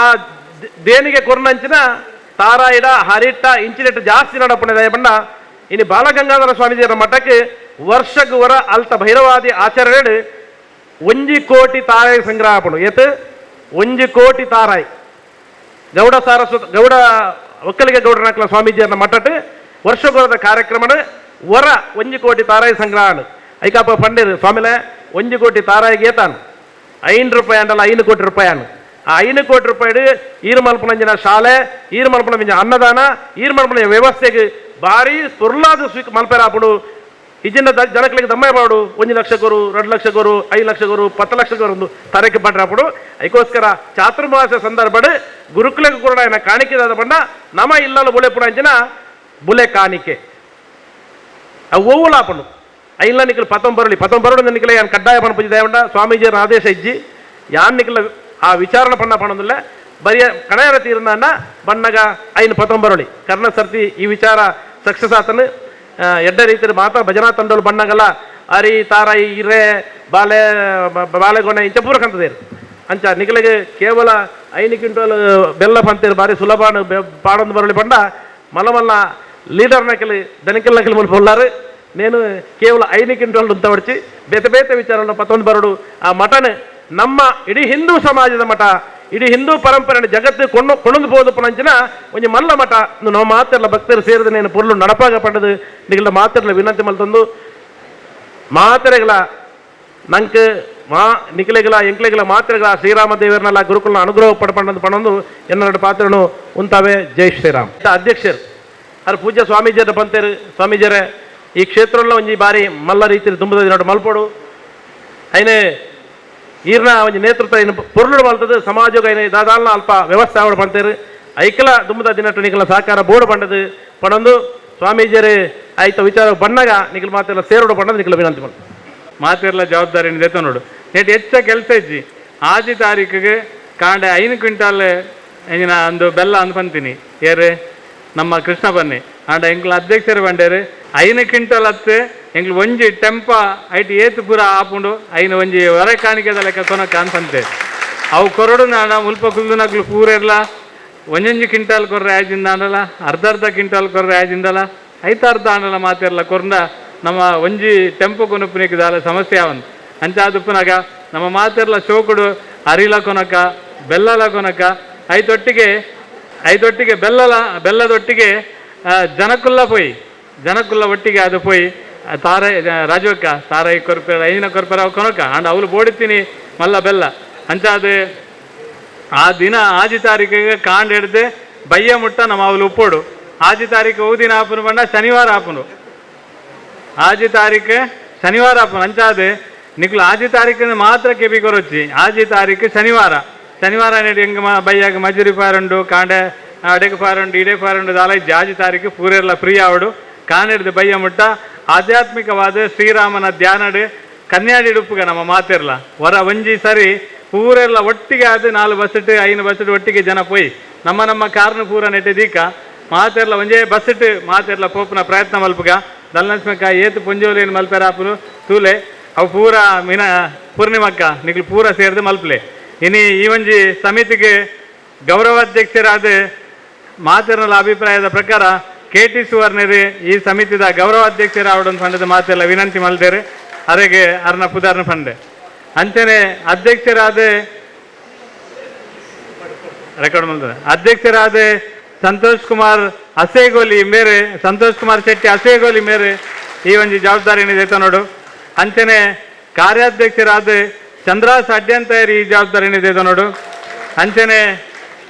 ದೇನಿಗೆ ಕೊರ್ನಂಚಿನ ತಾರಾಯಿಡ ಹರಿಟ್ಟ ಇಂಚಿನೆಟ್ಟು ಜಾಸ್ತಿ ನಡಪಣೆ ದಯ ಬಣ್ಣ. ಇನ್ನು ಬಾಲಗಂಗಾಧರ ಸ್ವಾಮೀಜಿಯರ ಮಠಕ್ಕೆ ವರ್ಷಕ್ಕೆ ವರ ಅಲ್ತ ಭೈರವಾದಿ ಆಚರಣೆ 1 ಕೋಟಿ ತಾರಾಯಿ ಸಂಗ್ರಹ ಆಪಣು. ಏತ್ 1 ಕೋಟಿ ತಾರಾಯಿ ಗೌಡ ಸಾರಸ್ವತ ಗೌಡ ಒಕ್ಕಲಿಗ ಗೌಡನಾಕಲ ಸ್ವಾಮೀಜಿಯರ ಮಠಕ್ಕೆ ವರ್ಷಗೊರದ ಕಾರ್ಯಕ್ರಮನ ವರ 1 ಕೋಟಿ ತಾರಾಯಿ ಸಂಗ್ರಹ. ಐಕಾಪ ಪಂಡೇರು ಸ್ವಾಮಿಲೆ 1 ಕೋಟಿ ತಾರಾಯಿಗೆ ಏತಾನು 5 ರೂಪಾಯಿ ಅಂಡಲ್ಲ 5 ಕೋಟಿ ರೂಪಾಯಿ ಅನ್ನು. ಆ 5 ಕೋಟಿ ರೂಪಾಯಿ ಈರುಮಲ್ಪನಂಜಿನ ಶಾಲೆ, ಈರುಮಲ್ಪನಂಜಿನ ಅನ್ನದಾನ, ಈರುಮಲ್ಪನ ವ್ಯವಸ್ಥೆಗೆ ಭಾರಿ ಪೊರ್ಲಾದ ಸ್ವೀಕ ಮಲ್ಪೆರಾಪುಡು. ಇಜಿನ ಜನಗಳಿಗೆ ದಮ್ಮೆ ಬಾಡು 1 ಲಕ್ಷ ಕೊರು, 2 ಲಕ್ಷ ಕೊರು, 5 ಲಕ್ಷ ಕೊರು, 10 ಲಕ್ಷ ಕೊರು ಒಂದು ತರಕ್ಕೆ ಪಡ್ರಾಪುಡು. ಅದಕ್ಕೋಸ್ಕರ ಚಾತುರ್ಮಾಸ ಸಂದರ್ಭ ಗುರುಕುಲಕ್ಕೆ ಕೂಡ ಏನ ಕಾಣಿಕೆದಾದ ಬಣ್ಣ ನಮ ಇಲ್ಲಲು ಬುಲೆ ಪುಣಂಜಿನ ಬುಲೆ ಕಾಣಿಕೆ ಅವು ಓವುಲಾಪುಂಡು. ಐಲ್ಲ ನಿಖಲ್ ಪತ್ತೊಂಬರಲಿ ಪತ್ತೊಂಬರಡು ನಿಖಲ ಯಾನ್ ಕಡ್ಡಾಯ ಪಣ ದೇವಂಡ ಸ್ವಾಮೀಜಿಯರ ಆದೇಶ ಇಜ್ಜಿ ಯಾನ್ ನಿಖಲ ಆ ವಿಚಾರಣೆ ಪಣ್ಣ ಪಣದಿಲ್ಲ ಬರಿಯ ಕಣಯರ ತೀರ್ನ ಬಣ್ಣಗ ಐನು ಪತ್ತೊಂಬರಳಿ ಕರ್ಣ ಸರ್ತಿ ಈ ವಿಚಾರ ಸಕ್ಸಸ್ ಆತನು. ಎಡ್ಡ ರೀತಿಯ ಮಾತಾ ಭಜನಾ ತಂಡೋಳು ಬಣ್ಣಗಲ್ಲ ಅರಿ ತಾರಾಯಿ ಇರೆ ಬಾಲೆ ಬಾಳೆಗೊನೆ ಇಂಚ ಪೂರಕಂತದೇರು ಅಂಚ ನಿಖಲಿಗೆ ಕೇವಲ 5 ಕ್ವಿಂಟಲ್ ಬೆಲ್ಲ ಪಂತೇರು ಭಾರಿ ಸುಲಭ ಪಾಡೊಂದು ಬರಲಿ ಪಂಡ ಮಲ್ಲ ಮಲ್ಲ ಲೀಡರ್ ನಕಲಿ ದನಿಕಲ್ ನಕಲಿ ಮುಲ್ಪ ಉಲ್ಲಾರು. నేను ಕೇವಲ 5 ಕ್ವಿಂಟಲ್ ಉಂತವಡ್ಚಿ ಬೇತೆ ಬೇತೆ ವಿಚಾರವನ್ನು ಪತ್ತೊಂದು ಬರಡು. ಆ ಮಠನ ನಮ್ಮ ಇಡೀ ಹಿಂದೂ ಸಮಾಜದ ಮಠ, ಇಡೀ ಹಿಂದೂ ಪರಂಪರೆ ಜಗತ್ತು ಕೊಂಡು ಕೊಂಡು ಪೋದು ಪುನಂಚಿನ ಒಂಜಿ ಮಲ್ಲ ಮಠ ನಾವು ಮಾತೆಲ್ಲ ಭಕ್ತರು ಸೇರಿದ ನೇನು ಪೊರ್ಲು ನಡಪಾಗ ಪಂಡದು ನಿಗಲ ಮಾತೆಲ್ಲ ವಿನಂತಿ ಮಲ್ತಂದು ಮಾತೆರೆಗಳ ನಂಕ್ ಮಾ ನಿಖಲೆಗಳ ಎಂಕ್ಲೆಗಳ ಮಾತ್ರೆಗಳ ಶ್ರೀರಾಮ ದೇವರನ್ನೆಲ್ಲ ಗುರುಕುಲನ ಅನುಗ್ರಹ ಪಡ್ಪಂಡಂದು ಪಣಂದು ಎನ್ನರಡು ಪಾತ್ರನು ಉಂತಾವೆ. ಜೈ ಶ್ರೀರಾಮ್. ಅಧ್ಯಕ್ಷರು ಅರ್ ಪೂಜ್ಯ ಸ್ವಾಮೀಜಿಯರ ಪಂತೇರು ಸ್ವಾಮೀಜಿಯರೇ ಈ ಕ್ಷೇತ್ರల్లో ಒಂಜಿ ಬಾರಿ ಮಲ್ಲ ರೀತಿಯಲ್ಲಿ ತುಂಬದ ನೋಡು ಮಲ್ಪೋಡು ಐನೆ ಈರ್ನ ಒಂಜಿ ನೇತೃತ್ವ ಏನು ಪೊರ್ಲುಡು ಮಲ್ತದ ಸಮಾಜಕ್ಕೆ ಐನೆ ದಾದಾಲ್ನ ಅಲ್ಪ ವ್ಯವಸ್ಥೆ ಆವಡು ಪಂತೇರು ಐಕಲ ದುಂಬದ ದಿನಟ್ಟು ನಿಖಲ ಸಹಕಾರ ಬೋರ್ಡ್ ಪಂಡದು ಪಣಂದು ಸ್ವಾಮೀಜಿಯರೇ ಆಯ್ತ ವಿಚಾರ ಬಣ್ಣಗ ನಿಖಲ್ ಮಾತೆಲ್ಲ ಸೇರೋಡು ಪಂಡದು ನಿಖಲ ವಿನಂತಿ ಮಾಡ್ತಾರೆ. ಮಾತಿರಲ್ಲ ಜವಾಬ್ದಾರಿ ದೇತ ನೋಡು ನೆಟ್ ಹೆಚ್ಚ ಕೆಲಸ ಇಜ್ಜಿ ಆಜಿ ತಾರೀಕಿಗೆ ಕಾಂಡೆ 5 ಕ್ವಿಂಟಾಲ್ ಎಂಜಿನ ಒಂದು ಬೆಲ್ಲ ಅಂದ್ ಬಂತೀನಿ ಏರು ನಮ್ಮ ಕೃಷ್ಣ ಬನ್ನಿ ಆಂಡ ಎಂಕ್ಲ ಅಧ್ಯಕ್ಷರು ಬಂಡೇರು 5 ಕ್ವಿಂಟಲ್ ಹತ್ತು ಎಂಕ್ಲು ಒಂಜಿ ಟೆಂಪ ಐಟ್ ಏತು ಪೂರ ಆಪುಂಡು ಐನು ಒಂಜಿ ಹೊರ ಕಾಣಿಕೆದ ಲೆಕ್ಕ ಕೊನಕ ಅನ್ಪಂತೆ ಅವು ಕೊರಡು ನಾಡ ಮುಲ್ಪ ಕುಲ್ದು ನಕ್ಲು ಪೂರ ಇರ್ಲ ಒಂಜೊಂಜಿ ಕ್ವಿಂಟಾಲ್ ಕೊರ್ರೆ ಆಯ್ದಿಂದ ಆಂಡಲ ಅರ್ಧ ಅರ್ಧ ಕ್ವಿಂಟಾಲ್ ಕೊರ್ರೆ ಆಯ್ದಿಂದಲ ಐತ ಅರ್ಧ ಆಂಡಲ ಮಾತಿರಲ್ಲ ಕೊರ್ಂದ ನಮ್ಮ ಒಂಜಿ ಟೆಂಪೋ ಕೊನಪುನಿಕ್ ದಾಲ ಸಮಸ್ಯೆ ಆವಂದು ಅಂಚ ಆದುಪ್ಪುನಾಗ ನಮ್ಮ ಮಾತಿರ್ಲ ಶೋಕುಡು ಅರಿಲ ಕೊನಕ ಬೆಲ್ಲಲ ಕೊನಕ ಐತೊಟ್ಟಿಗೆ ಐತೊಟ್ಟಿಗೆ ಬೆಲ್ಲಲ ಬೆಲ್ಲದೊಟ್ಟಿಗೆ ಜನಕುಲ್ಲ ಪೋಯಿ ಜನಕುಲ್ಲ ಒಟ್ಟಿಗೆ ಅದು ಪೋಯಿ ತಾರ ರಾಜವಕ್ಕ ತಾರಾಯಿ ಕೊರ್ಪೆರ ಐನ ಕೊರ್ಪೆರ ಅವು ಕೊನಕ ಅಂಡ್ ಅವಳು ಬೋಡಿತೀನಿ ಮಲ್ಲ ಬೆಲ್ಲ ಅಂಚ ಅದು ಆ ದಿನ ಆಜಿ ತಾರೀಕಿಗೆ ಕಾಂಡ್ ಹಿಡ್ದು ಬಯ್ಯ ಮುಟ್ಟ ನಮ್ಮ ಅವಳು ಉಪ್ಪೋಡು ಆಜಿ ತಾರೀಕು ಓದಿನ ಆಪುನು ಬಂಡ ಶನಿವಾರ ಆಪುನು ಆಜಿ ತಾರೀಕು ಶನಿವಾರ ಅಂಚಾದ ನಿಕ್ಲು ಆಜಿ ತಾರೀಕು ಮಾತ್ರ ಕೆಬಿ ಕೊರೊಚ್ಚಿ. ಆಜಿ ತಾರೀಕು ಶನಿವಾರ. ಶನಿವಾರ ಹೆಂಗ್ ಬೈಯಾಗ ಮಜುರಿ ಪಾರುಂಡು, ಕಾಂಡೆ ಅಡೆಗೆ ಪಾರುಂಡು, ಇಡೆ ಪಾರುಂಡು ದಾಲ ಜಾಜಿ ತಾರೀಕು ಪೂರೆಲ್ಲ ಫ್ರೀ ಆವಡು. ಕಾಣಿಡ್ದು ಬಯ್ಯ ಮುಟ್ಟ ಆಧ್ಯಾತ್ಮಿಕವಾದ ಶ್ರೀರಾಮನ ಧ್ಯಾನಡು ಕನ್ಯಾಡಿ ಉಡುಪುಗ ನಮ್ಮ ಮಾತಿರ್ಲ ಹೊರ ಒಂಜಿ ಸರಿ ಪೂರೆಲ್ಲ ಒಟ್ಟಿಗೆ ಆದ 4 ಬಸ್ಸಿಟ್ಟು 5 ಬಸ್ಸಿಟ್ಟು ಒಟ್ಟಿಗೆ ಜನ ಪೋಯಿ ನಮ್ಮ ನಮ್ಮ ಕಾರ್ನ ಪೂರ ನೆಟ್ಟೆ ದೀಕ ಮಾತಿರ್ಲ ಒಂಜೇ ಬಸ್ಸಿಟ್ಟು ಮಾತಿರ್ಲ ಪೋಪುನ ಪ್ರಯತ್ನ ಮಲ್ಪುಗ. ದಲ್ನಸ್ಮಕ ಏತು ಪುಂಜೋಲಿನ ಮಲ್ಪೆರಾಪುನು ತೂಲೆ ಅವು ಪೂರ ಮೀನ ಪೂರ್ಣಿಮಕ್ಕ ನಿಕ್ಲು ಪೂರ ಸೇರಿದು ಮಲ್ಪಲೆ. ಇನಿ ಈ ಒಂಜಿ ಸಮಿತಿಗೆ ಗೌರವಾಧ್ಯಕ್ಷರಾದ ಮಾತಿರ್ನಲ ಅಭಿಪ್ರಾಯದ ಪ್ರಕಾರ ಕೆ ಟಿ ಸುವರ್ಣರು ಈ ಸಮಿತಿದ ಗೌರವಾಧ್ಯಕ್ಷರ ಅವಡೊಂದು ಫಂಡದ ಮಾತೆಲ್ಲ ವಿನಂತಿ ಮಲ್ದೇರು. ಅರೆಗೆ ಅರ್ನ ಪುದಾರ್ನ ಫಂಡೆ ಅಂಚನೆ ಅಧ್ಯಕ್ಷರಾದ ರೆಕಾರ್ಡ್ ಮಲ್ದ ಅಧ್ಯಕ್ಷರಾದ ಸಂತೋಷ್ ಕುಮಾರ್ ಅಸೇಗೋಲಿ ಮೇರೆ, ಸಂತೋಷ್ ಕುಮಾರ್ ಶೆಟ್ಟಿ ಅಸೇಗೋಲಿ ಮೇರೆ ಈ ಒಂಜಿ ಜವಾಬ್ದಾರಿ ಏನಿದೆ ನೋಡು. ಅಂಚನೆ ಕಾರ್ಯಾಧ್ಯಕ್ಷರಾದ ಚಂದ್ರಾಸ್ ಅಡ್ಯಂತಯರ್ ಈ ಜವಾಬ್ದಾರಿ ಏನಿದೆ ನೋಡು. ಅಂಚನೆ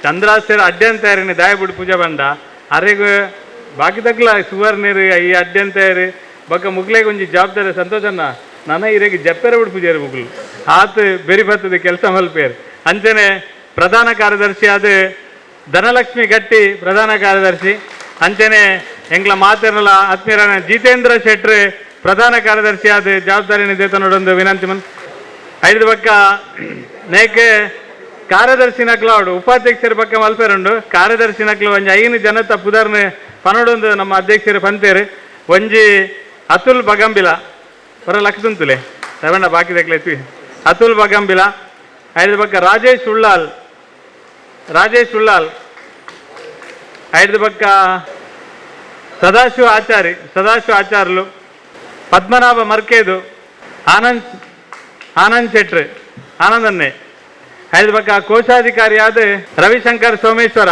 ಚಂದ್ರಾಸರ್ ಅಡ್ಯಂತಯರಿನ ದಾಯಬುಡು ಪೂಜೆ ಬಂಡ ಅರೆಗ್ ಬಾಕಿ ತಕ್ಲ ಸುವರ್ಣರು ಈ ಅಡ್ಯಂತಯರು ಬೊಕ್ಕ ಮುಗ್ಲೆಗ್ ಒಂಜಿ ಜವಾಬ್ದಾರಿ ಸಂತೋಷನ್ನ ನನ ಇರೆಗ್ ಜಪ್ಪೆರ ಬಿಡು ಪೂಜೆರು ಮುಗ್ಲು ಆತ ಬೆರಿ ಬತ್ತದ ಕೆಲಸ ಮಲ್ಪೇರು. ಅಂಚನೆ ಪ್ರಧಾನ ಕಾರ್ಯದರ್ಶಿ ಆದ ಧನಲಕ್ಷ್ಮಿ ಗಟ್ಟಿ ಪ್ರಧಾನ ಕಾರ್ಯದರ್ಶಿ. ಅಂಚನೆ ಎಂಗ್ಲ ಮಾತಿರಲ್ಲ ಆತ್ಮೀಯರಾದ ಜಿತೇಂದ್ರ ಶೆಟ್ರು ಪ್ರಧಾನ ಕಾರ್ಯದರ್ಶಿ ಆದ ಜವಾಬ್ದಾರಿ ನೋಡೊಂದು ವಿನಂತಿ ಮನ್. ಐದು ಪಕ್ಕ ನೇಕೆ ಕಾರ್ಯದರ್ಶಿ ನಕ್ಲಾವಡು ಉಪಾಧ್ಯಕ್ಷರ ಪಕ್ಕ ಮಲ್ಪೇರುಂಡು. ಕಾರ್ಯದರ್ಶಿ ನಕ್ಲು ಒಂಜಿ 5 ಜನತ ಪುದರ್ನ ಪನಡೊಂದು ನಮ್ಮ ಅಧ್ಯಕ್ಷರು ಪಂತೇರು. ಒಂಜಿ ಅತುಲ್ ಬಗಂಬಿಲ ಹೊರ ಲಕ್ಷಂತುಲೆ ತಗೊಂಡ ಬಾಕಿ ದಕ್ಲೈತಿ ಅತುಲ್ ಬಗಂಬಿಲ. ಐದು ಪಕ್ಕ ರಾಜೇಶ್ ಉಳ್ಳಾಲ್, ರಾಜೇಶ್ ಉಳ್ಳಾಲ್. ಐದು ಪಕ್ಕ ಸದಾಶಿವ ಆಚಾರಿ, ಸದಾಶಿವ ಆಚಾರ್ಲು. ಪದ್ಮನಾಭ ಮರ್ಕೇದು, ಆನಂದ್ ಆನಂದ್ ಶೆಟ್ರು, ಆನಂದನ್ನೇ. ಐದು ಪಕ್ಕ ಕೋಶಾಧಿಕಾರಿಯಾದ ರವಿಶಂಕರ್ ಸೋಮೇಶ್ವರ,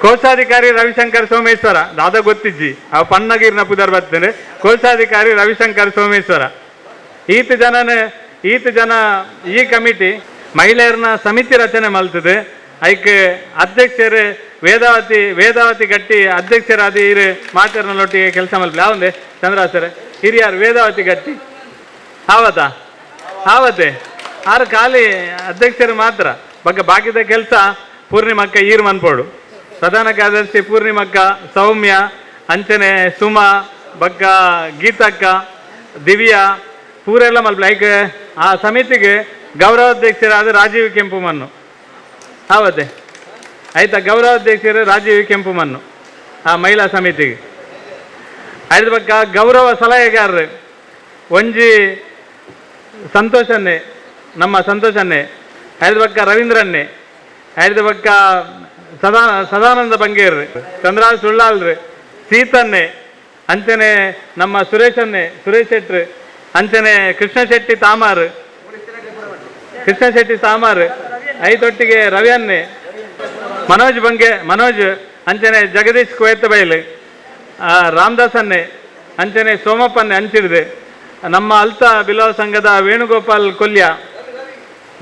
ಕೋಶಾಧಿಕಾರಿ ರವಿಶಂಕರ್ ಸೋಮೇಶ್ವರ ದಾದ ಗೊತ್ತಿಜ್ಜಿ ಆ ಪಣ್ಣಗಿರ್ನ ಪುದರ್ ಬರ್ತೇನೆ. ಕೋಶಾಧಿಕಾರಿ ರವಿಶಂಕರ್ ಸೋಮೇಶ್ವರ. ಈತ ಜನ ಈ ಕಮಿಟಿ ಮಹಿಳೆಯರನ್ನ ಸಮಿತಿ ರಚನೆ ಮಲ್ತದೆ. ಐಕ್ ಅಧ್ಯಕ್ಷರು ವೇದಾವತಿ, ವೇದಾವತಿ ಗಟ್ಟಿ ಅಧ್ಯಕ್ಷರಾದ ಇರು ಮಾತಿರ್ನೊಟ್ಟಿಗೆ ಕೆಲಸ ಮಲ್ಪಲೆ. ಯಾವಂದೆ ಚಂದ್ರಾಸರ್ ಹಿರಿಯಾರು ವೇದಾವತಿ ಗಟ್ಟಿ ಆವತಾ ಆವತ್ತೆ ಆರು ಖಾಲಿ ಅಧ್ಯಕ್ಷರು ಮಾತ್ರ ಬಗ್ಗ ಬಾಕಿದ ಕೆಲಸ ಪೂರ್ಣಿಮಕ್ಕ ಈರ್ ಮನ್ಪೋಡು. ಪ್ರಧಾನ ಕಾರ್ಯದರ್ಶಿ ಪೂರ್ಣಿಮಕ್ಕ, ಸೌಮ್ಯ, ಅಂಚನೆ ಸುಮಾ, ಬಗ್ಗ ಗೀತಕ್ಕ, ದಿವ್ಯಾ ಪೂರೆಲ್ಲ ಮಲ್ಪ. ಐಕ್ ಆ ಸಮಿತಿಗೆ ಗೌರವಾಧ್ಯಕ್ಷರಾದ ರಾಜೀವ್ ಕೆಂಪು ಮನ್ನು ಆವತ್ತೆ ಆಯ್ತಾ. ಗೌರವಾಧ್ಯಕ್ಷರು ರಾಜೀವ್ ಕೆಂಪು ಮನ್ನು ಆ ಮಹಿಳಾ ಸಮಿತಿಗೆ. ಐದು ಪಕ್ಕ ಗೌರವ ಸಲಹೆಗಾರರು ಒಂಜಿ ಸಂತೋಷನ್ನೇ ನಮ್ಮ ಸಂತೋಷನ್ನೇ. ಐದು ಪಕ್ಕ ರವೀಂದ್ರನ್ನೇ. ಐದು ಪಕ್ಕ ಸದಾನಂದ ಬಂಗೇರ್ರಿ, ಚಂದ್ರಾಜ್ ಸುಳ್ಳಾಲ್ರಿ, ಸೀತನ್ನೇ, ಅಂಚನೆ ನಮ್ಮ ಸುರೇಶನ್ನೇ, ಸುರೇಶ್ ಶೆಟ್ರು, ಅಂಚನೆ ಕೃಷ್ಣ ಶೆಟ್ಟಿ ತಾಮಾರ್, ಕೃಷ್ಣ ಶೆಟ್ಟಿ ತಾಮಾರ್. ಐತೊಟ್ಟಿಗೆ ರವಿಯನ್ನೇ, ಮನೋಜ್ ಬಂಗೆ ಮನೋಜ್, ಅಂಚನೆ ಜಗದೀಶ್ ಕುವೇತಬೈಲ್, ರಾಮದಾಸನ್ನೇ, ಅಂಚನೆ ಸೋಮಪ್ಪನ್ನೇ ಅಂಚಿಡಿದೆ. ನಮ್ಮ ಅಲ್ತ ಬಿಲವ ಸಂಘದ ವೇಣುಗೋಪಾಲ್ ಕೊಲ್ಯ,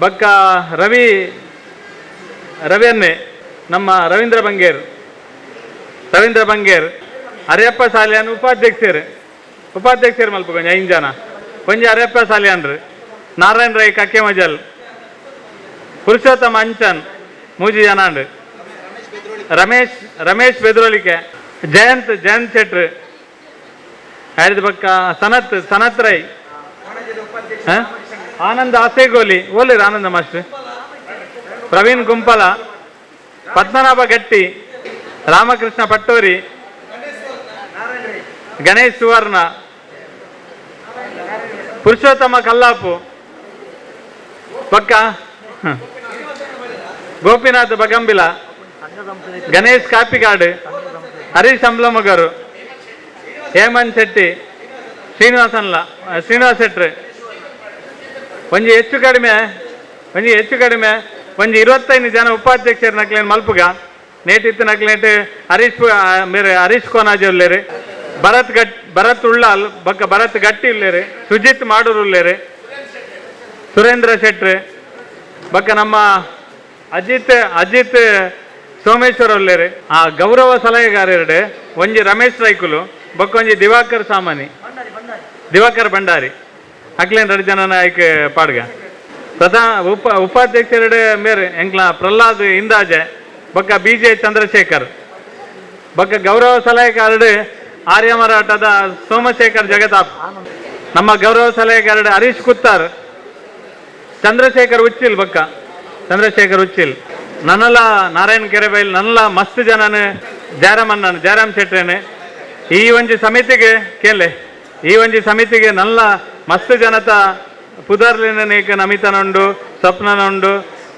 ಬಕ್ಕ ರವಿ ರವಿಯನ್ನೇ, ನಮ್ಮ ರವೀಂದ್ರ ಬಂಗೇರ್, ರವೀಂದ್ರ ಬಂಗೇರ್, ಅರಿಯಪ್ಪ ಸಾಲಿಯಾನ್ ಉಪಾಧ್ಯಕ್ಷರು, ಉಪಾಧ್ಯಕ್ಷರು ಮಲ್ಪ ಕೊಂಚ 5 ಜನ. ಕೊಂಚ ಅರಿಯಪ್ಪ ಸಾಲಿಯಾನ್ರು, ನಾರಾಯಣ ರೈ ಕಕ್ಕೆ ಮಜಲ್, ಪುರುಷೋತ್ತಮ ಅಂಚನ್ 3 ಜನ. ರಮೇಶ್ ರಮೇಶ್ ಬೆದ್ರೋಲಿಕೆ, ಜಯಂತ್ ಜಯಂತ್ ಶೆಟ್ರು, ಐದು ಪಕ್ಕ ಸನತ್ ಸನತ್ ರೈ, ಆನಂದ್ ಆಸೆಗೋಲಿ ಓಲಿರ್ ಆನಂದ ಮಾಸ್ಟರ್, ಪ್ರವೀಣ್ ಗುಂಪಲ, ಪದ್ಮನಾಭ ಗಟ್ಟಿ, ರಾಮಕೃಷ್ಣ ಪಟ್ಟೋರಿ, ಗಣೇಶ್ ಸುವರ್ಣ, ಪುರುಷೋತ್ತಮ ಕಲ್ಲಾಪು, ಪಕ್ಕ ಗೋಪಿನಾಥ್ ಬಗಂಬಿಲ, ಗಣೇಶ್ ಕಾಪಿಕಾಡು, ಹರೀಶ್ ಅಂಬ್ಲಮಗರು, ಹೇಮಂತ್ ಶೆಟ್ಟಿ, ಶ್ರೀನಿವಾಸನ್ಲ ಶ್ರೀನಿವಾಸ ಶೆಟ್ರು. ಒಂಜಿ ಹೆಚ್ಚು ಕಡಿಮೆ ಒಂಜಿ ಹೆಚ್ಚು ಕಡಿಮೆ ಒಂಜಿ 25 ಜನ ಉಪಾಧ್ಯಕ್ಷರ ನಕ್ಲೇನ್ ಮಲ್ಪುಗ ನೇಟಿತ್ತು ನಕ್ಲೇಟ್ ಹರೀಶ್ ಮೇರೆ ಹರೀಶ್ ಕೋನಾಜಿ ಉಲ್ಲೇರು, ಭರತ್ ಗಟ್ ಭರತ್ ಉಳ್ಳಾಲ್ ಬಕ್ಕ ಭರತ್ ಗಟ್ಟಿ ಉಲ್ಲೇರು, ಸುಜಿತ್ ಮಾಡೂರು ಉಲ್ಲೇರು, ಸುರೇಂದ್ರ ಶೆಟ್ರು, ಬಕ್ಕ ನಮ್ಮ ಅಜಿತ್ ಅಜಿತ್ ಸೋಮೇಶ್ವರ ಉಲ್ಲೇರು. ಆ ಗೌರವ ಸಲಹೆಗಾರರು ಒಂಜಿ ರಮೇಶ್ ರೈಕುಲು, ಬೊಕ್ಕ ಒಂಜಿ ದಿವಾಕರ್ ಸಾಮಾನಿ. Diwakar Bhandari ಅಕ್ಲೇನ್ ರಡ್ಡ್ ಜನ ನಾಯಕ್ ಪಾಡ್ಗ. ಪ್ರಧಾನ ಉಪಾಧ್ಯಕ್ಷരുടെ ಮೇರ್ ಎಂಕ್ಲ ಪ್ರಹ್ಲಾದ್ ಇಂದಾಜೆ ಬೊಕ್ಕ ಬಿ ಜೆ ಚಂದ್ರಶೇಖರ್ ಬೊಕ್ಕ ಗೌರವ ಸಲಹೆಗಾರರು ಆರ್ಯ ಮರಾಠದ ಸೋಮಶೇಖರ್ ಜಗತಾಪ್, ನಮ್ಮ ಗೌರವ ಸಲಹೆಗಾರರು ಹರೀಶ್ ಕುತ್ತಾರ್, ಚಂದ್ರಶೇಖರ್ ಉಚ್ಚಿಲ್ ಬೊಕ್ಕ ಚಂದ್ರಶೇಖರ್ ಉಚ್ಚಿಲ್, ನನ್ನಲ ನಾರಾಯಣ್ ಕೆರೆಬೈಲ್, ನನ್ನಲ ಮಸ್ತ್ ಜನನ ಜಯರಾಮಣ್ಣನ್ ಜಯರಾಮ್ ಶೆಟ್ರೇನೆ. ಈ ಒಂಜಿ ಸಮಿತಿಗೆ ಕೇಳೆ, ಈ ಒಂಜಿ ಸಮಿತಿಗೆ ನಲ್ಲ ಮಸ್ತ್ ಜನತ ಪುದರ್ಲಿನ ನಮಿತನುಂಡು, ಸ್ವಪ್ನನುಂಡು,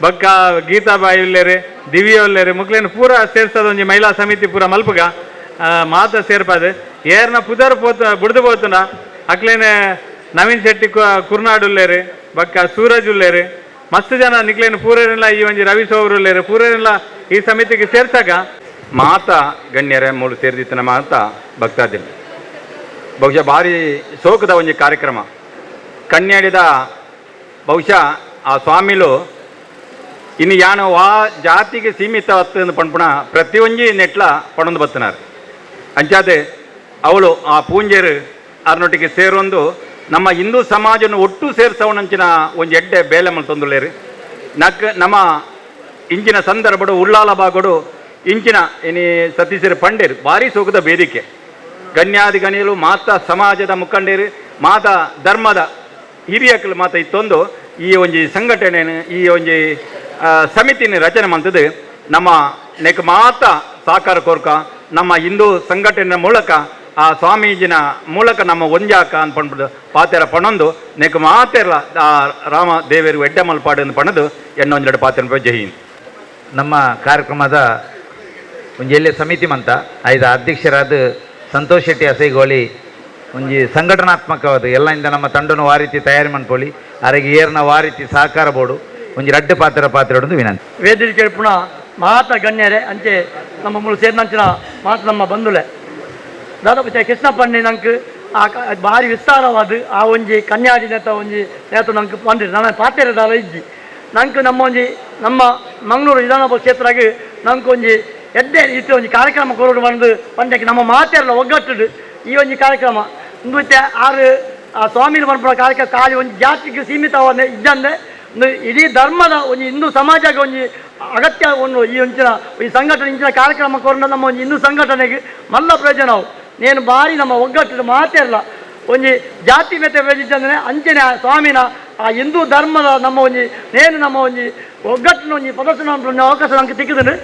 ಬೊಕ್ಕ ಗೀತಾಬಾಯಿ ಉಲ್ಲೇರು, ದಿವ್ಯ ಉಲ್ಲೇರು, ಮುಕ್ಲೇನ್ ಪೂರ ಸೇರ್ಸದ ಒಂಜಿ ಮಹಿಳಾ ಸಮಿತಿ ಪೂರ ಮಲ್ಪುಗ ಮಾತ ಸೇರ್ಪಾದು. ಏರ್ನ ಪುದರ್ ಪೋತ ಬುಡ್ದು ಪೋತುನ ಅಕ್ಲೇನೆ ನವೀನ್ ಶೆಟ್ಟಿ ಕುರ್ನಾಡ್ ಉಲ್ಲೇರು, ಬೊಕ್ಕ ಸೂರಜ್ ಉಲ್ಲೇರು, ಮಸ್ತ್ ಜನ ನಿಕ್ಲೇನ್ ಪೂರೇನೆಲ್ಲ ಈ ಒಂಜಿ ರವಿ ಸೋವರು ಉಲ್ಲೇರು, ಪೂರೇನೆಲ್ಲ ಈ ಸಮಿತಿಗೆ ಸೇರ್ಸಾಗ. ಮಾತ ಗಣ್ಯರೇ ಮೂಲು ಸೇರಿದಿತ್ತನ ಮಾತ ಭಕ್ತಾದಿಲ್, ಬಹುಶಃ ಭಾರಿ ಸೋಕದ ಒಂಜಿ ಕಾರ್ಯಕ್ರಮ ಕನ್ಯಾಡಿದ. ಬಹುಶಃ ಆ ಸ್ವಾಮಿಲು ಇನ್ನು ಯಾನ ವಾ ಜಾತಿಗೆ ಸೀಮಿತ ಪನ್ಪುಣ ಪ್ರತಿಯೊಂಜಿ ನೆಟ್ಲ ಪಣೊಂದು ಬತ್ತನಾರ್. ಅಂಚಾದೆ ಅವಳು ಆ ಪೂಂಜೆರು ಅರ್ನೊಟ್ಟಿಗೆ ಸೇರೊಂದು ನಮ್ಮ ಹಿಂದೂ ಸಮಾಜನ ಒಟ್ಟು ಸೇರ್ಸವನಂಚಿನ ಒಂಜಿ ಎಡ್ಡೆ ಬೇಲೆ ಮಲ್ತೊಂದುಲ್ಲೇರು. ನಕ್ ನಮ್ಮ ಇಂಚಿನ ಸಂದರ್ಭಡು ಉಳ್ಳಾಲ ಬಾಗೋಡು ಇಂಚಿನ ಇನಿ ಸತೀಶರು ಪಂಡೇರು ಭಾರಿ ಸೋಕದ ವೇದಿಕೆ. ಗಣ್ಯಾದಿ ಗಣ್ಯರು, ಮಾತ ಸಮಾಜದ ಮುಖಂಡರು, ಮಾತ ಧರ್ಮದ ಹಿರಿಯಕಲು ಮಾತ ಇತ್ತೊಂದು ಈ ಒಂಜಿ ಸಂಘಟನೆ, ಈ ಒಂಜಿ ಸಮಿತಿನ ರಚನೆ ಮಂತದ್ದು. ನಮ್ಮ ನೆಕ್ ಮಾತ ಸಾಕಾರ ಕೋರ್ಕ ನಮ್ಮ ಹಿಂದೂ ಸಂಘಟನೆ ಮೂಲಕ ಆ ಸ್ವಾಮೀಜಿನ ಮೂಲಕ ನಮ್ಮ ಒಂಜಾಕ ಅನ್ಪಂಡು ಪಾತೆರ ಪಣೊಂದು ನೆಕ್ ಮಾತೆರ್ಲ ಆ ರಾಮ ದೇವರು ಎಡ್ಡೆ ಮಲ್ಪಾಡು ಅಂತ ಪಣದು ಎಣ್ಣೊಂಜೆರಡು ಪಾತೆರ. ಜೈ ಹಿಂದ್. ನಮ್ಮ ಕಾರ್ಯಕ್ರಮದ ಒಂಜಿ ಎಲ್ಲೆ ಸಮಿತಿ ಮಂತ ಐದ ಅಧ್ಯಕ್ಷರಾದ ಸಂತೋಷ್ ಶೆಟ್ಟಿ ಅಸೈಗೋಳಿ ಒಂಜಿ ಸಂಘಟನಾತ್ಮಕವಾದ ಎಲ್ಲ ಇಂದ ನಮ್ಮ ತಂಡನು ವಾರೀತಿ ತಯಾರಿ ಮನ್ಪೊಲಿ, ಅರೆಗೆ ಏರ್ನ ವಾರೀತಿ ಸಹಕಾರ ಬೋಡು, ಒಂಜಿ ರಡ್ಡು ಪಾತ್ರ ಪಾತ್ರ ವಿನಂತಿ. ವೇದಿಕೆ ಪುನಃ ಮಾತ ಗಣ್ಯರೇ, ಅಂಚೆ ನಮ್ಮ ಮೂಲು ಸೇರಿನಂಚಿನ ಮಾತು ನಮ್ಮ ಬಂಧುಲೆ ದಾದಾಪುಚ ಕೃಷ್ಣಪ್ಪಣ್ಣಿ ನಂಗೆ ಆ ಭಾರಿ ವಿಸ್ತಾರವಾದ ಆ ಒಂಜಿ ಕನ್ಯಾಡಿ ನೇತ ಒಂಜಿ ನೇತ ನಂಗೆ ಬಂದಿರಿ. ನನ್ನ ಪಾತೆರದಾಲ ಇಜ್ಜಿ. ನಂಗೆ ನಮ್ಮ ಒಂಜಿ ನಮ್ಮ ಮಂಗಳೂರು ವಿಧಾನಸಭಾ ಕ್ಷೇತ್ರಗೆ ನಂಗೆ ಒಂಜಿ ಎಡ್ಡೆ ಇತ್ತು ಒಂಜಿ ಕಾರ್ಯಕ್ರಮ ಕೊರಡು ಬಂದು ಪಂಡಕ್ಕೆ ನಮ್ಮ ಮಾತೆರಲ್ಲ ಒಗ್ಗಟ್ಟು ಈ ಒಂಜಿ ಕಾರ್ಯಕ್ರಮ ಇಂದು ಆರು ಆ ಸ್ವಾಮಿಲು ಪನ್ಪುನ ಕಾರ್ಯಕ್ರಮ ಖಾಲಿ ಒಂಜಿ ಜಾತಿಗೆ ಸೀಮಿತವಾದ ಇದ್ದಂದೆ ಒಂದು ಇಡೀ ಧರ್ಮದ ಒಂಜಿ ಹಿಂದೂ ಸಮಾಜಕ್ಕೆ ಒಂಜಿ ಅಗತ್ಯ ಒಂದು ಈ ಒಂಚಿನ ಈ ಸಂಘಟನೆ ಇಂಚಿನ ಕಾರ್ಯಕ್ರಮ ಕೊರಡ ನಮ್ಮ ಒಂಜಿ ಹಿಂದೂ ಸಂಘಟನೆಗೆ ಮಲ್ಲ ಪ್ರಯೋಜನ ಅವು. ನೇನು ಬಾರಿ ನಮ್ಮ ಒಗ್ಗಟ್ಟು ಮಾತೆರಲ್ಲ ಒಂಜಿ ಜಾತಿ ಮೆತ್ತೆ ವೇದಿತಂದ್ರೆ ಅಂಚನೆ ಆ ಸ್ವಾಮಿನ ಆ ಹಿಂದೂ ಧರ್ಮದ ನಮ್ಮ ಒಂಜಿ ನೇನು ನಮ್ಮ ಒಂಜಿ ಒಗ್ಗಟ್ಟಿನ ಒಂಜಿ ಪ್ರದರ್ಶನ ಮನ್ಪುನ ಅವಕಾಶ ನಮ್ಗೆ ತಿಕ್ಕಿದ್ರೆ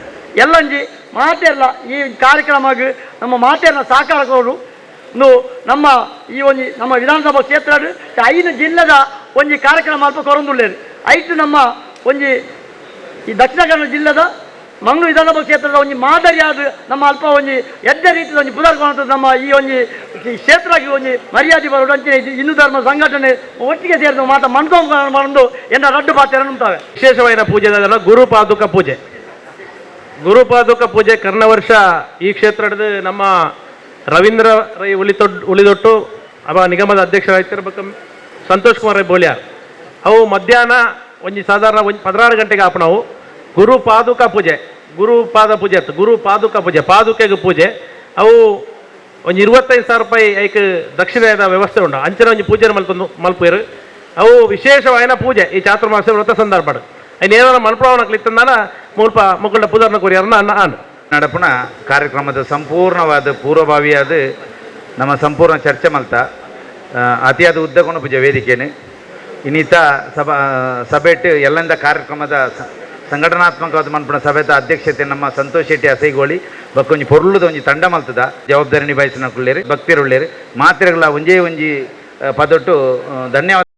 ಎಲ್ಲಂಜಿ ಮಾತೆರ್ಲ ಈ ಕಾರ್ಯಕ್ರಮಕ್ಕೆ ನಮ್ಮ ಮಾತೆರ್ಲ ಸಹಕಾರ ಕೊಡು. ಇಂದು ನಮ್ಮ ಈ ಒಂಜಿ ನಮ್ಮ ವಿಧಾನಸಭಾ ಕ್ಷೇತ್ರ 5 ಜಿಲ್ಲೆದ ಒಂಜಿ ಕಾರ್ಯಕ್ರಮ ಅಲ್ಪ ಕೊರೊಂದುಲ್ಲೆರ್. ಐಟ್ ನಮ್ಮ ಒಂಜಿ ಈ ದಕ್ಷಿಣ ಕನ್ನಡ ಜಿಲ್ಲೆದ ಮಂಗಳೂರು ವಿಧಾನಸಭಾ ಕ್ಷೇತ್ರದ ಒಂಜಿ ಮಾದರಿಯಾದ ನಮ್ಮ ಅಲ್ಪ ಒಂಜಿ ಎಡ್ಡೆ ರೀತಿಯ ಒಂಜಿ ಪುನರ್ಗೊಳ್ಳುವಂಥದ್ದು ನಮ್ಮ ಈ ಒಂಜಿ ಈ ಕ್ಷೇತ್ರಕ್ಕೆ ಒಂಜಿ ಮರ್ಯಾದೆ ಬರೋಡು. ಅಂಚನೆ ಇದು ಹಿಂದೂ ಧರ್ಮ ಸಂಘಟನೆ ಒಟ್ಟಿಗೆ ಸೇರಿದ ಮಾತ ಮಣ್ಕೊಂಡು ಎನ್ನ ರಡ್ಡು ಪಾತ್ರ ನುಂತಾವೆ. ವಿಶೇಷವಾದ ಪೂಜೆ ದಾದಲ್ಲ ಗುರುಪಾದುಕ ಪೂಜೆ. ಗುರುಪಾದುಕ ಪೂಜೆ ಕರ್ನ ವರ್ಷ ಈ ಕ್ಷೇತ್ರದ ನಮ್ಮ ರವೀಂದ್ರ ರೈ ಉಳಿದೊಟ್ಟು ಅವ ನಿಗಮದ ಅಧ್ಯಕ್ಷರಾಗಿರ್ಬೇಕು ಸಂತೋಷ್ ಕುಮಾರ್ ರೈ ಬೋಳ್ಯಾರ್ ಅವು ಮಧ್ಯಾಹ್ನ ಒಂಜಿ ಸಾಧಾರಣ ಒಂಜಿ 16 ಗಂಟೆಗೆ ಆಪಣವು ಗುರು ಪಾದುಕ ಪೂಜೆ, ಗುರುಪಾದ ಪೂಜೆ ಅತ್ತು ಗುರು ಪಾದುಕ ಪೂಜೆ, ಪಾದುಕೆಗೆ ಪೂಜೆ. ಅವು ಒಂಜಿ 25,000 ರೂಪಾಯಿ ಐಕ್ ದಕ್ಷಿಣದ ವ್ಯವಸ್ಥೆ ಉಂಡು. ಅಂಚನೆ ಒಂಜಿ ಪೂಜೆ ಮಲ್ಪೊಂದು ಮಲ್ಪೇರು. ಅವು ವಿಶೇಷವಾದ ಪೂಜೆ ಈ ಚಾತುರ್ಮಾಸ ವ್ರತ ಸಂದರ್ಭ ಐನ್ ಏನಾರ ಮಲ್ಪವನಕ್ಲು ಇತ್ತಂದಾನ ಮುಲ್ಪ ಮುಕ್ಕಳ್ಡ ಪುದರ್ನ ಕೊರಿಯಾರನ್ನ ಅನ್ನ ಆನ್ ನಡಪುನ ಕಾರ್ಯಕ್ರಮದ ಸಂಪೂರ್ಣವಾದ ಪೂರ್ವಭಾವಿಯಾದ ನಮ್ಮ ಸಂಪೂರ್ಣ ಚರ್ಚೆ ಮಲ್ತ ಅತಿಯಾದ ಉದ್ದಗೊಂಡು ಪೂಜೆ ವೇದಿಕೆನು ಇನ್ನಿತ ಸಭಾ ಸಭೆಟ್ ಎಲ್ಲಂದ ಕಾರ್ಯಕ್ರಮದ ಸಂಘಟನಾತ್ಮಕವಾದ ಮನ್ಪುನ ಸಭೆತ ಅಧ್ಯಕ್ಷತೆ ನಮ್ಮ ಸಂತೋಷ್ ಶೆಟ್ಟಿ ಅಸೈಗೋಳಿ ಬಕ್ಕೊಂಜಿ ಪೊರ್ಲುದ ಒಂಜಿ ತಂಡ ಮಲ್ತದ ಜವಾಬ್ದಾರಿ ನಿಭಾಯಿಸಿನ ಕುಳ್ಳೇರಿ ಭಕ್ತಿರುಳ್ಳೇರಿ ಮಾತ್ರೆಗಳ ಒಂಜೇ ಒಂಜಿ ಪದೊಟ್ಟು ಧನ್ಯವಾದ.